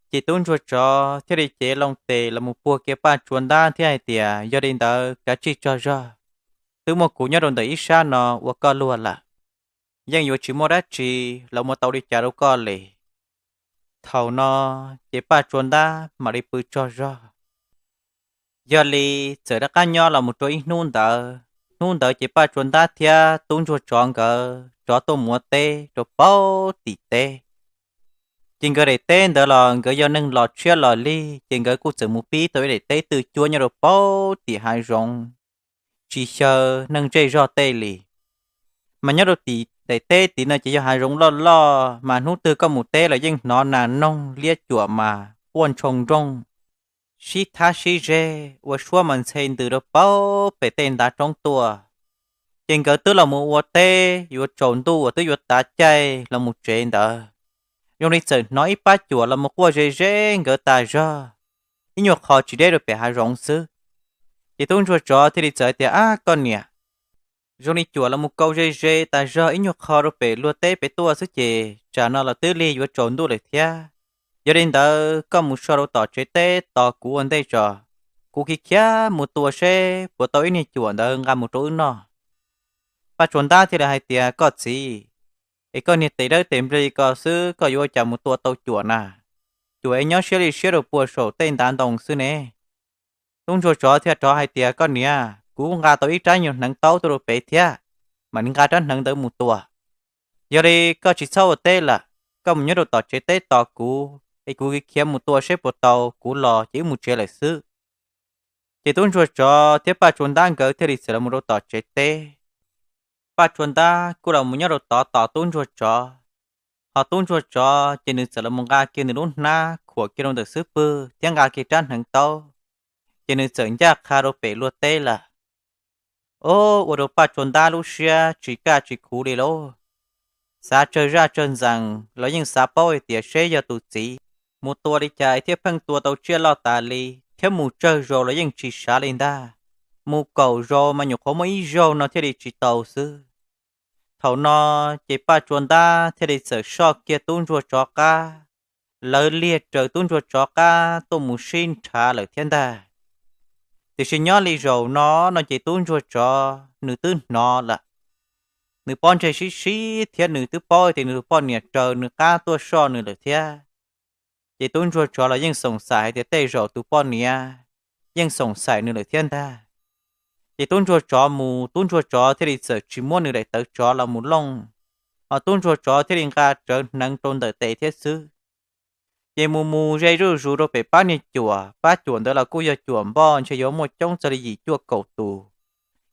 Ces tub ntsuag tsov thiaj li cev loo tes los mus puag kiag Paj Tsua Ntab thiab hais tias, yog li ntawd kav tsij tsaug zog, twb muaj kuv nyob rau ntawm ib sab no ua koj luag lawm, yeej yuav tsis muaj dab tsi los mus tau li cas rau koj li. Thaum no ces Paj Tsua Ntab mam li pw tsaug zog. Yog li txawm rov qab nyob los mus rau ib hnub ntawd, hnub ntawd ces Paj Tsua Ntab thiab tub ntsuag tsov nkawd tsov tuaj mus ua teb rau paub tim teb. Ces nkawd daim teb ntawd los nkawd yog neeg los tshiab los lig, ces nkawd kuj txawm mus pib tau ib daim teb twj cuab nyob rau paub tim hav zoov, tsis xyaw neeg zej zog tej li. Mas nyob rau tim daim teb tid no ces yog hav zoov loj loj, mas hnub twg koj mus teb los yeej hnov nas noog liab cuam mas quaj ntshoo nrooj, sib thab sib zeg ua suab mas ntxhe ntws rau paub pem tej ntav roob tuaj. Ces nkawd twb los mus ua teb yuav tsaus ntuj uas twb yuav tav caij los mus tsev ntawd, zoo li txawm hnov ib pab cuam los mus quaj ze ze nkawd tas zog, ib nyuag qho tsis deb rau pem hav zoov xwb. Ces tub ntsuag tsov thiaj li txawm tias, ab, koj niam, zoo li cuam los mus kau ze ze tas zog ib nyuag qho rau pem luag teb pem tuaj xwb ces tsam no los twb lig yuav tsaus ntuj lawm thiab. Yog li ntawd koj mus so rau tom tsev teb tos kuv ua ntej tso, kuv khiav khiav mus tua seb puas tau ib niag cuam ntawd nqa mus rau wb noj. Paj Tsua Ntab thiaj li hais tias, koj txiv, es koj niag tes dawb tes nplig ko xwb koj yuav ua cas mus tua tau cuam na? Cuam es nyob siab li siab rau puag saum tej ntav ntoo xwb ne. Tub ntsuag tsov thiaj rov hais tias, koj niam, kuv nqa tau ib rab nyuag hneev taub tuaj rau pem thiab, mam li nqa rab hneev ntawd mus tua. Yog li koj tsis txhob ua teb lawm, koj mus nyob rau tom tsev teb tos kuv es kuv khiav mus tua seb puas tau, kuv los ces wb mus tsev lawm xwb. Ces tub ntsuag tsov thiab Paj Tsua Ntab nkawd thiaj li txawm los mus rau tom tsev teb. Paj Tsua Ntab kuj los mus nyob rau tod tos tub ntsuag tsov, ho tub ntsuag tsov ces nws txawm los mus nqa kiag nws lub hnab khuam kiag rau ntawm xub pwg thiab nqa kiag rab hneev taub, ces nws txawm ncaj qha rau pem luag teb lawm. Ub, ua rau Paj Tsua Ntab lub siab tsis kaj tsis khuv li lauj. Xav tsawg zaj tsawg ntxees los yeej xav paub hais tias seb yog tus txiv mus tua li cas thiaj pheej tua tau tsiaj loj tas li, thiab mus tsawg zaus los yeej tsis sav li ntag. Mus kaum zaus mas nyuam qhuav muaj ib zaug no thiaj li tsis tau xwb. Thaum no ces Paj Tsua Ntab thiaj li txawm soj kiag tub ntsuag tsov qab, lawv liag raws tub ntsuag tsov qab tuaj mus sib nrhav lawm thiab ntag. Tiam sis nyob li zaum no no ces tub ntsuag tsov nws twb hnov lawm. Nws pob ntseg sib sib thiab nws twb paub tias nws tus poj niam raws nws qab tuaj soj nws lawm thiab. Ces tub ntsuag tsov los yeej xoom xaim hais tias tej zaum tus poj niam yeej xoom xaim nws lawm thiab ntag. Ces tub ntsuag tsov mus, tub ntsuag tsov thiaj li txawm tsis muab nws daim tawv tsov los mus looj, Ho tub ntsuag tsov thiaj li nqa rawv hneev rau ntawm tes thiab xwb. Ces mus mus ze zuj zus rau pem pab niag cuam, pab cuam ntawd los kuj yog cuam npoj, ntshe yuav muaj coob txog li yim cuaj kaum tus.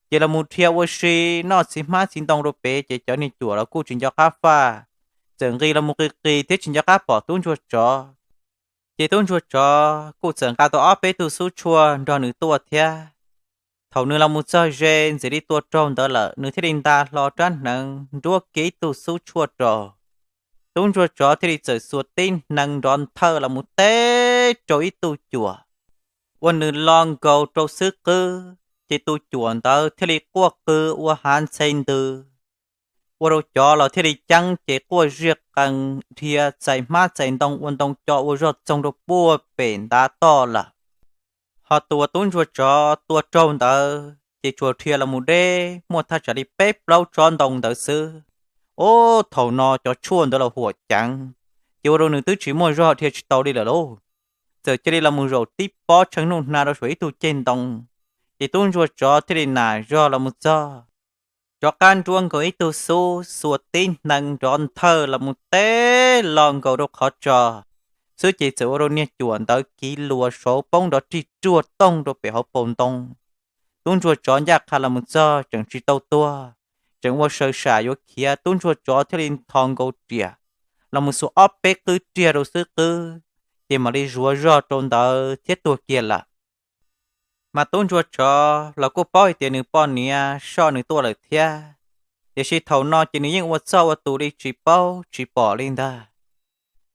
Ces los mus dhia ua si noj txiv hmab txiv ntoo rau pem, ces cov niag cuam los kuj tsis nco qab faj, txawm nqis los mus qis qis thiab tsis nco qab pom tub ntsuag tsov. Ces tub ntsuag tsov kuj txawm nqa tau ob peb tug xub tshuaj nrog nws tuaj thiab. Thaum nws los mus txog ze ntxim li tua raug ntawd lawm, nws thiaj li nta hlo rab hneev nruab kiag ib tug xub tshuaj rau. Tub ntsuag tsov thiaj li txawm xuas tib hneev nrov nthawj los mus teb rau ib tug cuam, ua nws lo nkaus rau xwb qwb, ces tus cuam ntawd thiaj li quaj qw ua hav ntxhe ntws, ua rau cov los thiaj li ceeb ces quaj ziaj qees dhia txais hmab txais ntoo ua ntoo co ua zog txoog rau puag pem ntav toj lawm. Ho tus uas tub ntsuag tsov tua raug ntawd ces tsuas dhia los mus deb muaj thaj tsam li peb plaub tsob ntoo ntawd xwb. Ub, thaum no cov tshuaj ntawd los huam ceev, ces ua rau nws twb tsis muaj zog dhia tsis tau li lawm lauj. Txawm cia li los mus zaum tib pob tsheej nuj hnav rau saum ib tug ceg ntoo, ces tub ntsuag tsov thiaj li nam zog los mus txog, rov qab nruab nkaus ib tug xub xuas tib hneev nrov nthawj los mus teb lo nkaus rau qhov tso xwb, ces txawm ua rau niag cuam ntawd kiv luas saud poob nrov rig ruaj toog rau pem hauv paus ntoo. Tub ntsuag tsov ncaj qha los mus txog tseem tsis tau tuag, tseem ua saw sam yuav khiav, tub ntsuag tsov thiaj li nthos nkaus riam los mus xuas ob peb qwb riag rau xwb qwb, ces mam li zuav zog rau ntawd thiab tuag kiag lawm. Mas tub ntsuag tsov los kuj paub hais tias nws poj niam soj nws tuaj lawm thiab, tiam sis thaum no ces nws yeej ua txoj ua tus li tsis paub tsis pom li ntag.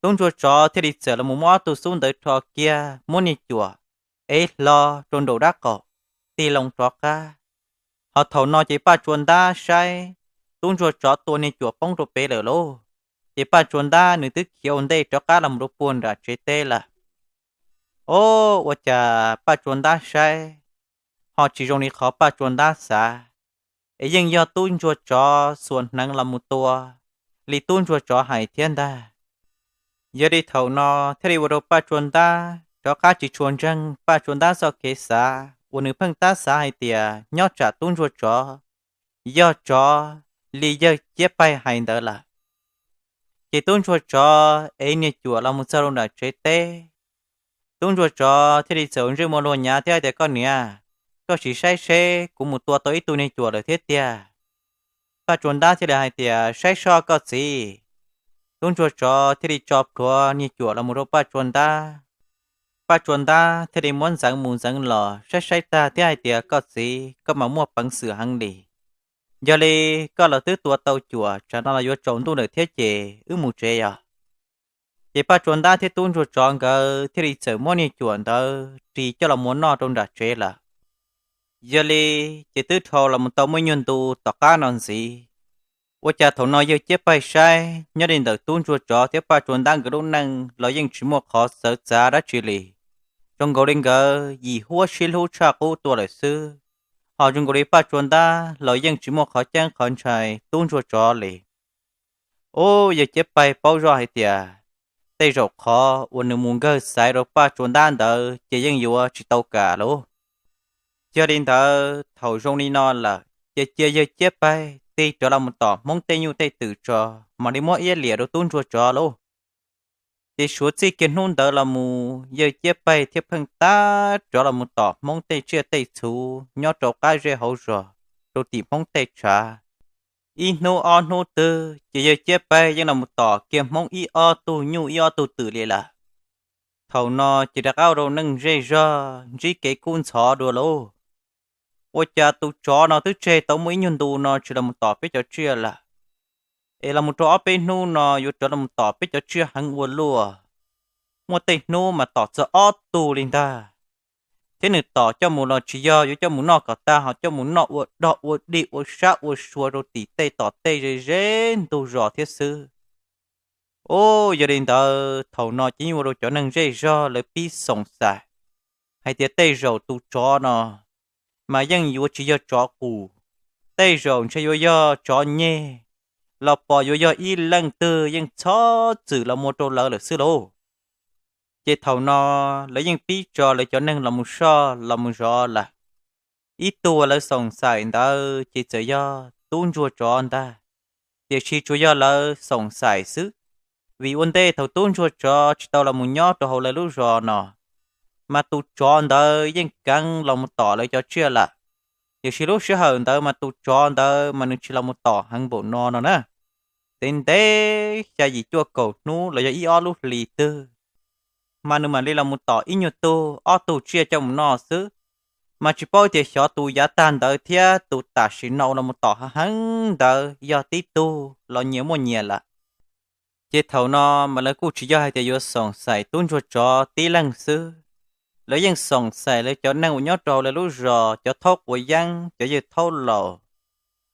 Tub ntsuag tsov thiaj li txawm los mus muab ob tug xub ntawd rho kiag, muab niag cuam ev hlo rau nraum dab qaum, tig loo rov qab. Ho thaum no ces Paj Tsua Ntab saib tub ntsuag tsov tua niag cuam poob rau pem lawm lauj, ces Paj Tsua Ntab nws twb khiav ua ntej rov qab los mus rau puag nram tsev teb lawm. Ob, ua cas Paj Tsua Ntab saib ho tsis zoo li qhov Paj Tsua Ntab xav, es yeej yog tub ntsuag tsov xuas hneev los mus tua li tub ntsuag tsov hais thiab ntag. Yog li thaum no thiaj li ua rau Paj Tsua Ntab rov qab tsis tshua ntseeg Paj Tsua Ntab txoj kev xav uas nws pheej tab xav hais tias nyob tsam tub ntsuag tsov yog tsov li yawg Ciab Paig hais ntawd lawm. Ces tub ntsuag tsov ev niag cuam los mus txog rau nram tsev teb. Tub ntsuag tsov thiaj li txawm ua ntsej muag luag nyav thiab hais tias, Koj niam, koj sim saib seb kuv mus tua tau ib tug niag cuam lawm thiab tiag. Paj Tsua Ntab thiaj li hais tias, Saib soj koj txiv. Tub ntsuag tsov thiaj li tso plhuav niag cuam los mus rau Paj Tsua Ntab. Paj Tsua Ntab thiaj li muab ntxeev mus ntxeev los saib saib tag thiab hais tias, Koj txiv, koj mas muaj peev xwm heev li. Yog li koj los twb tua tau cuam, tsam no los yuav tsaus ntuj lawm thiab ces wb mus tsev os. Ces Paj Tsua Ntab thiab tub ntsuag tsov nkawd thiaj li txawm muab niag cuam ntawd ris coj los mus noj rau nram tsev lawm. Yog li ces twb dhau los mus tau muaj ib nyuag ntu tom qab no ntxiv, ua cas thaum no yawg Ciab Paig saib nyob li ntawm tub ntsuag tsov thiab Paj Tsua Ntab nkawd lub neej los yeej tsis muaj qhov txawv txav dab tsi li. Zoo nkaus li nkawd yim huab sib hlub tshaj qub tuaj lawm xwb, ho zoo nkaus li Paj Tsua Ntab los yeej tsis muaj qhov ceeb qhov ntshai tub ntsuag tsov li. Ub, yawg Ciab Paig paub zoj hais tias tej zaum qhov uas nws mus nkawg xaiv rau Paj Tsua Ntab ntawd ces yeej yuav tsis tau kam lauj. Yog li ntawd thaum zoo li no lawm ces cia yawg Ciab Paig tig rov los mus tom Hmoob tej nyuj tej twm tso, mam li muab iab liam rau tub ntsuag tsov lauj. Ces suav txij kiag hnub ntawd los mus yawg Ciab Paig thiaj pheej tab rov los mus tom Hmoob tej tsiaj tej txhu nyob rau qab zej hauv zos, rau tim Hmoob tej tshav. Ib hnub ob hnub twg ces yawg Ciab Paig yeej los mus tom kiag Hmoob ib ob tug nyuj ib ob tug twm li lawm. Thaum no ces rov qab ua rau neeg zej zog ntsib kev kub ntxhov dua lauj. Ua cas tus tsov no twb tseg tau muaj ib nyuag ntu no tsis los mus tom peb cov tsiaj lawm, es los mus rau ob peb hnub no yuav rov los mus tom peb cov tsiaj heev ua luaj. Muaj tej hnub mas tom txog ob tug li ntag. Thiab nws tom coj mus los tsis yog yuav coj mus noj kom tag, ho coj mus noj ua dog ua dig ua sab ua sua rau tim tej tom tej ze ze ntug zos thiab xwb. Ub, yog li ntawd thaum no ces yeej ua rau cov neeg zej zog lawv pib xoom xaim hais tias tej zaum tus tsov no mas yeej yuav tsis yog tsov qus, tej zaum ntshe yuav yog tsov nyeg, los pos yuav yog ib leej twg yeej txhob txwm los mus rau lawv lawm xwb lauj. Ces thaum no lawv yeej pib tso lawv cov neeg los mus soj los mus zov lawm. Ib tug uas lawv xoom xaim ntawd ces txawm yog tub ntsuag tsov ntag. tiam sis tsuas yog lawv xoom xaim xwb. Vim ua ntej thaum tub ntsuag tsov tsis tau los mus nyob rau hauv lawv lub zos no, mas tus tsov ntawd yeej keev los mus tom lawv cov tsiaj lawm. Tiam sis lub sij hawm ntawd mas tus tsov ntawd mas nws tsis los mus tom heev npaum no no na. Ntev ntev xya yim cuaj kaum hnub los yog ib ob lub hlis twg, mas nws mam li los mus tom ib nyuag tug ob tug tsiaj coj mus noj xwb. Mas tsis paub tias xyov tus yav tag ntawd thiab tus tam sim no uas los mus tom heev ntawd yog tib tug los nyias muaj nyias lawm. Ces thaum no mas lawv kuj tsis yog hais tias yuav xoom xaim tub ntsuag tsov tib leeg xwb, lawv yeej xoom xaim lawv cov neeg uas nyob rau lawv lub zos, cov thaub quav yeeb, cov yawg thaub laus,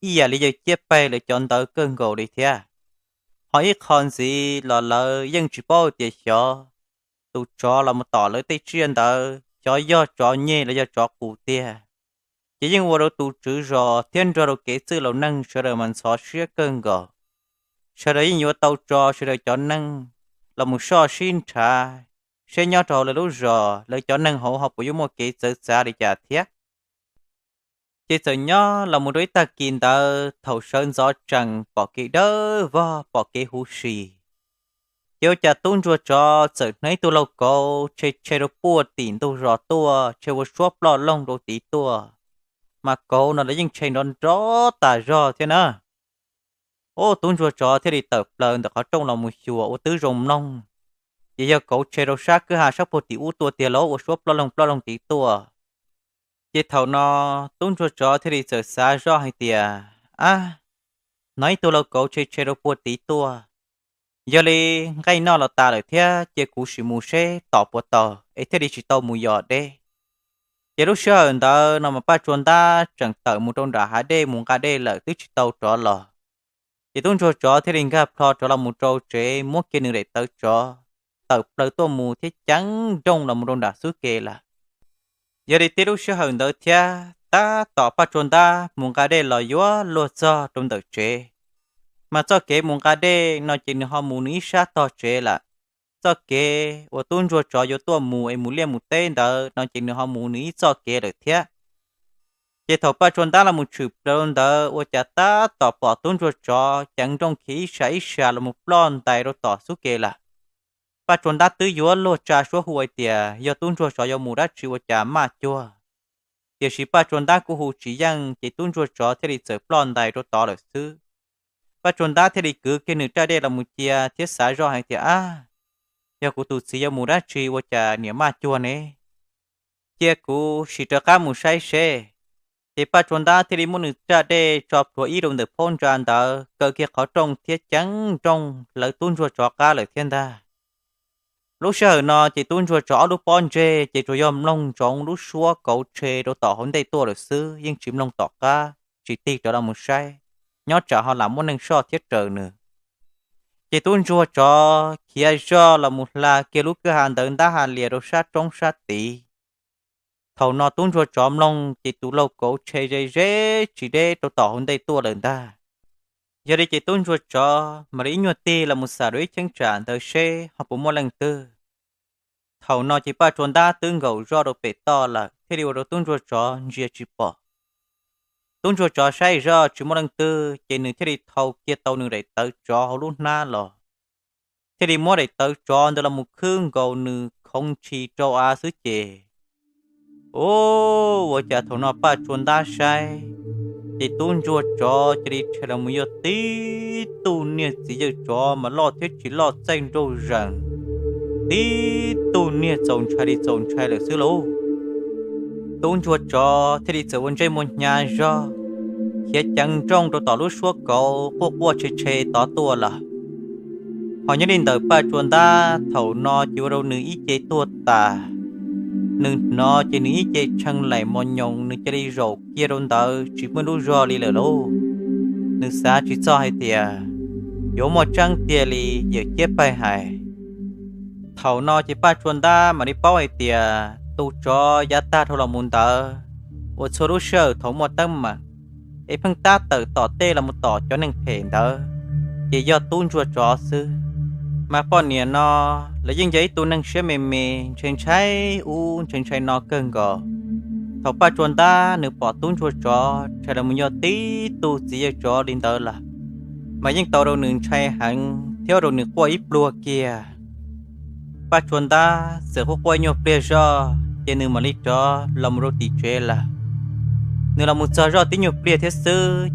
ib yam li yawg Ciab Peg lawv cov ntawd kawg nkaus li thiab. Ho ib qho ntxiv los lawv yeej tsis paub tias xyov tus tsov los mus tom lawv tej tsiaj ntawd xyov yog tsov nyeg los yog tsov qus tiag. Ces yeej ua rau tus tswv zos thiab nrog rau kev txwj laus neeg sawv daws mas ntxhov siab kawg nkaus. Sawv daws yeej yuav tau tso sawv daws cov neeg los mus soj sib nrhav, seb nyob rau hauv lawv lub zos lawv cov neeg hauv ho puas yuav muaj kev txawv txav li cas thiab. Ces txawm nyob los mus rau ib tag kis ntawd thaum sawv ntxov tsees pom kev dawb vog pom kev huv si, ces ua cas tub ntsuag tsov txawm hnov ib tug laug kauv tshe tshe rau puag tim ntug zos tuaj, tshe ua suab ploj loog rau tid tuaj. Mas kauv no los yeej tshe nrov nrov tas zog thiab na. Ub, tub ntsuag tsov thiaj li tawm plaws ntawm qhov rooj los mus xyuas ua twb zoo mloog, ces yog kauv tshe rau sab kwj ha sab puag tim ub tuaj tiag lauj, ua suab ploj loog ploj loog tid tuaj. Ces thaum no tub ntsuag tsov thiaj li txawm xav zoj hais tias, ab, hnov ib tug laug kauv tshe tshe rau puag tid tuaj, yog li nqaij noj los tas lawm thiab, cia kuv sim mus seb tom puas tau es thiaj li tsis tau mus yos deb. Ces lub sij hawm ntawd no mas Paj Tsua Ntab tseem tawm mus rau nram hav dej mus nqa dej lawm twb tsis tau rov los. Ces tub ntsuag tsov thiaj li nkag plho rov los mus rau tsev muab kiag nws daim tawv tsov tawm plaws tuaj mus thiab ceev nrooj los mus rau nram xub ke lawm. Yog li tib lub sij hawm ntawd thiab tab tom Paj Tsua Ntab mus nqa dej los yuav luag txog rau ntawm tsev, mas txoj kev mus nqa dej no ces nws ho mus nws ib sab tog tsev lawm. Txoj kev uas tub ntsuag tsov yuav tuaj mus es mus liaj mus teb ntawd no ces nws ho mus nws ib txoj kev lawm thiab. Ces thaum Paj Tsua Ntab los mus tshwm plaws rau ntawd ua cas tab tom pom tub ntsuag tsov ceev nrooj khiav ib sab ib sab los mus ploj ntais rau tom xub ke lawm. Paj Tsua Ntab twb yuav luag tsa suab hu hais tias yog tub ntsuag tsov yuav mus dab tsi ua cas maj cuag. Tiam sis Paj Tsua Ntab kuj hu tsis yeej ces tub ntsuag tsov thiaj li txawm ploj ntais rau tod lawm xwb. Paj Tsua Ntab thiaj li kwv kiag nws raj dej los mus cia thiab xav zoj hais tias, ab, yog kuv tus txiv yuav mus dab tsi ua cas niam maj cuag ne? Cia kuv sim rov qab mus saib seb. Ces Paj Tsua Ntab thiaj li muab nws raj dej tso plhuav ib rau ntawm phab ntsa ntawd, kaw kiag qhov rooj thiab ceev nrooj hlawv tub ntsuag tsov qab lawm thiab ntag. Lub sij hawm no ces tub ntsuag tsov ob lub pob ntseg ces tsuas yog mloog ntsoov lub suab kauv tshe rau tom hauv ntej tuaj lawm xwb, yeej tsis mloog tom qab, tsis tig rov los mus saib, nyob tsam ho lam muaj neeg soj thiab raws nws. Ces tub ntsuag tsov khiav zoj los mus hla kiag lub kwj ha ntawd ntab ha lias rau sab roob sab tid. Thaum no tub ntsuag tsov mloog ces tus laug kauv tshe ze ze tsis deb rau tom hauv ntej tuaj lawm ntag. Yog li ces tub ntsuag tsov mam li ib nyuag tig los mus xam rau ib cheeb tsam ntawd seb ho puas muaj leej twg. Thaum no ces Paj Tsua Ntab twb nkaum zoj rau pem toj lawm thiaj li ua rau tub ntsuag tsov ntsia tsis pom. Tub ntsuag tsov saib zoj tsis muaj leej twg ces nws thiaj li thau kiag tau nws daim tawv tsov hauv lub hnab los, thiaj li muab daim tawv tsov ntawd los mus khwb nkaus nws khoov ntshis rau av xwb ces, ub, ua cas thaum no Paj Tsua Ntab saib ces tub ntsuag tsov cia li rhais los mus yog tib tug niag txiv yawg tsov mas loj thiab tsis loj txaij nraug zees, tib tug niag txaus ntshai li txaus ntshai lawm xwb lauj. Tub ntsuag tsov thiaj li txawm ua ntsej muag hnyav zog, khiav ceev nrooj rau tom lub suab kauv quaj quaj tshe tshe tod tuaj lawm. Ho nyob li ntawm Paj Tsua Ntab thaum no ces ua rau nws ib ce tuag tas. Nws hnov ces nws ib ce tshee laim mos nyoos, nws cia li zaum kiag rau ntawd tsis muaj lub zog li lawm lauj. Nws xav tsis txog hais tias yuav muaj tseeb tiag li yawm Ciab Peg hais. Thaum no ces Paj Tsua Ntab mam li paub hais tias tus tsov yav tag dhau los mus ntawd uas txhua lub sij hawm thaum muaj teeb meem es pheej tab tawm tom tej los mus tom cov neeg phem ntawd ces yog tub ntsuag tsov xwb. Mas poj niam no lawv yeej yog ib tug neeg siab me me, ntshai ntshai ub ntshai ntshai no kawg nkaus. Thaum Paj Tsua Ntab nws pom tub ntsuag tsov rhais los mus yog tib tug txiv yawg tsov li ntawd lawm, mas yeej tau rau nws ntshai heev thiab ua rau nws quaj ib pluag kiag. Paj Tsua Ntab txawm quaj quaj nyuag pliag zoj ces nws mam li rov los mus rau tim tsev lawm. Nws los mus txog zoj tib nyuag pliag thiab xwb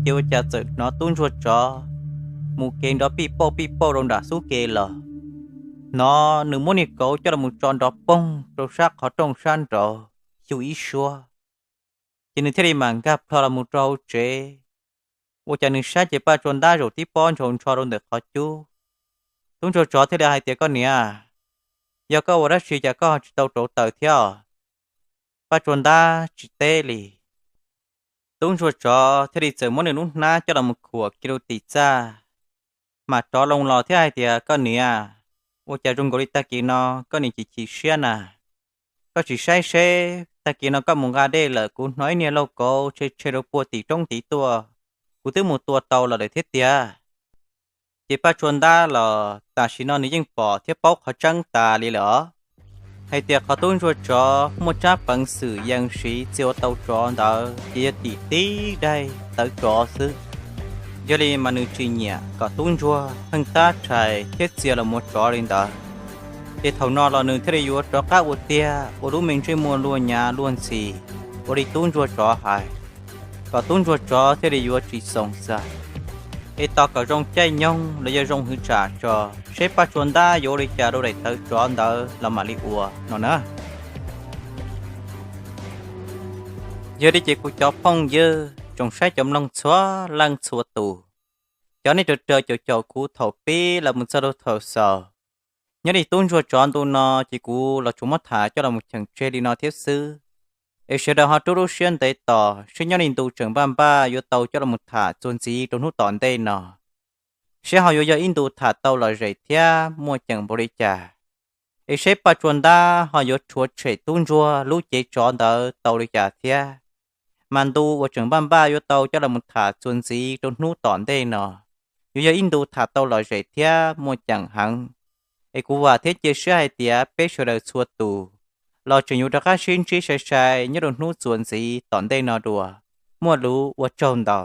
ces ua cas txawm hnov tub ntsuag tsov mus kev nrov pij pauj pij pauj rau nram xub ke los. Hnov nws muab niag kauv coj los mus tso nrov poog rau sab qhov rooj sab nraud xyu ib suab, ces nws thiaj li mam nkag plho los mus rau hauv tsev. Ua cas nws saib ces Paj Tsua Ntab zaum tib pob ntsaus ntsho rau ntawm qhov cub. Tub ntsuag tsov thiaj li hais tias, Koj niam, yog koj ua dab tsi cas koj tsis tau rauv taws thiab? Paj Tsua Ntab tsis teb li. Tub ntsuag tsov thiaj li txawm muab nws lub hnab coj los mus khuam kiag rau tim txaj, mam rov loo los thiab hais tias, Koj niam, ua cas zoo nkaus li tag kis no koj niam chim chim siab na? Koj tsis saib seb tag kis no koj mus nqa dej lawm kuv hnov ib niag lauj kaub tshe tshe rau puag tim roob tid tuaj, kuv twb mus tua tau los lawm thiab tiag. Ces Paj Tsua Ntab los tam sim no nws yeej pom thiab paub qhov tseeb tas li lawm os, hais tias qhov tub ntsuag tsov muaj tsab peev xwm yees siv txia ua tau tsov ntawd ces yog tim tib daim tawv tsov xwb. Yog li mas nws tsis nyiam kom tub ntsuag pheej tab rhais thiab txia los ua tsov li ntawd. Ces thaum no los nws thiaj li yuav rov qab ua tiag ua lub me ntsej muag luag nyav luag ntxhi ua li tub ntsuag tsov hais, kom tub ntsuag tsov thiaj li yuav tsis xoom xav, es tos kom zoo caij nyoog los yog zoo hwv tsam tso, seb Paj Tsua Ntab yuav ua li cas rau daim tawv tsov ntawd los mam li ua no na. Yog li ces kuv cov phooj ywg tsoom saib cov mloog txhua leej txhua tus, cov nej raws raws caum caum kuv thaum pib los mus txog rau thaum xaus, nyob li tub ntsuag tsov ntu no ces kuv los tsuas muab tham coj los mus cheem tseg li no thiab xwb. Es sawv daws ho rub lub siab ntev tos seb nyob li ntu tseem npaj npaj yuav tau coj los mus tham txuas ntxiv rau hnub tom ntej no, seb ho yuav yog ib ntu tham tau lom zem thiab muaj ceem npaum li cas, es seb Paj Tsua Ntab ho yuav rhuav tshem tub ntsuag lub cev tsov ntawd tau li cas thiab. Mas ntu uas tseem npaj npaj yuav tau coj los mus tham txuas ntxiv rau hnub tom ntej no, yuav yog ib ntu tham tau lom zem thiab muaj ceem heev. Es kuv vam thiab cia siab hais tias peb sawv daws txhua tus los tseem yuav rov qab sib ntsib sai sai nyob rau hnub txuas ntxiv tom ntej no dua. Muaj lus ua tsaug ntau.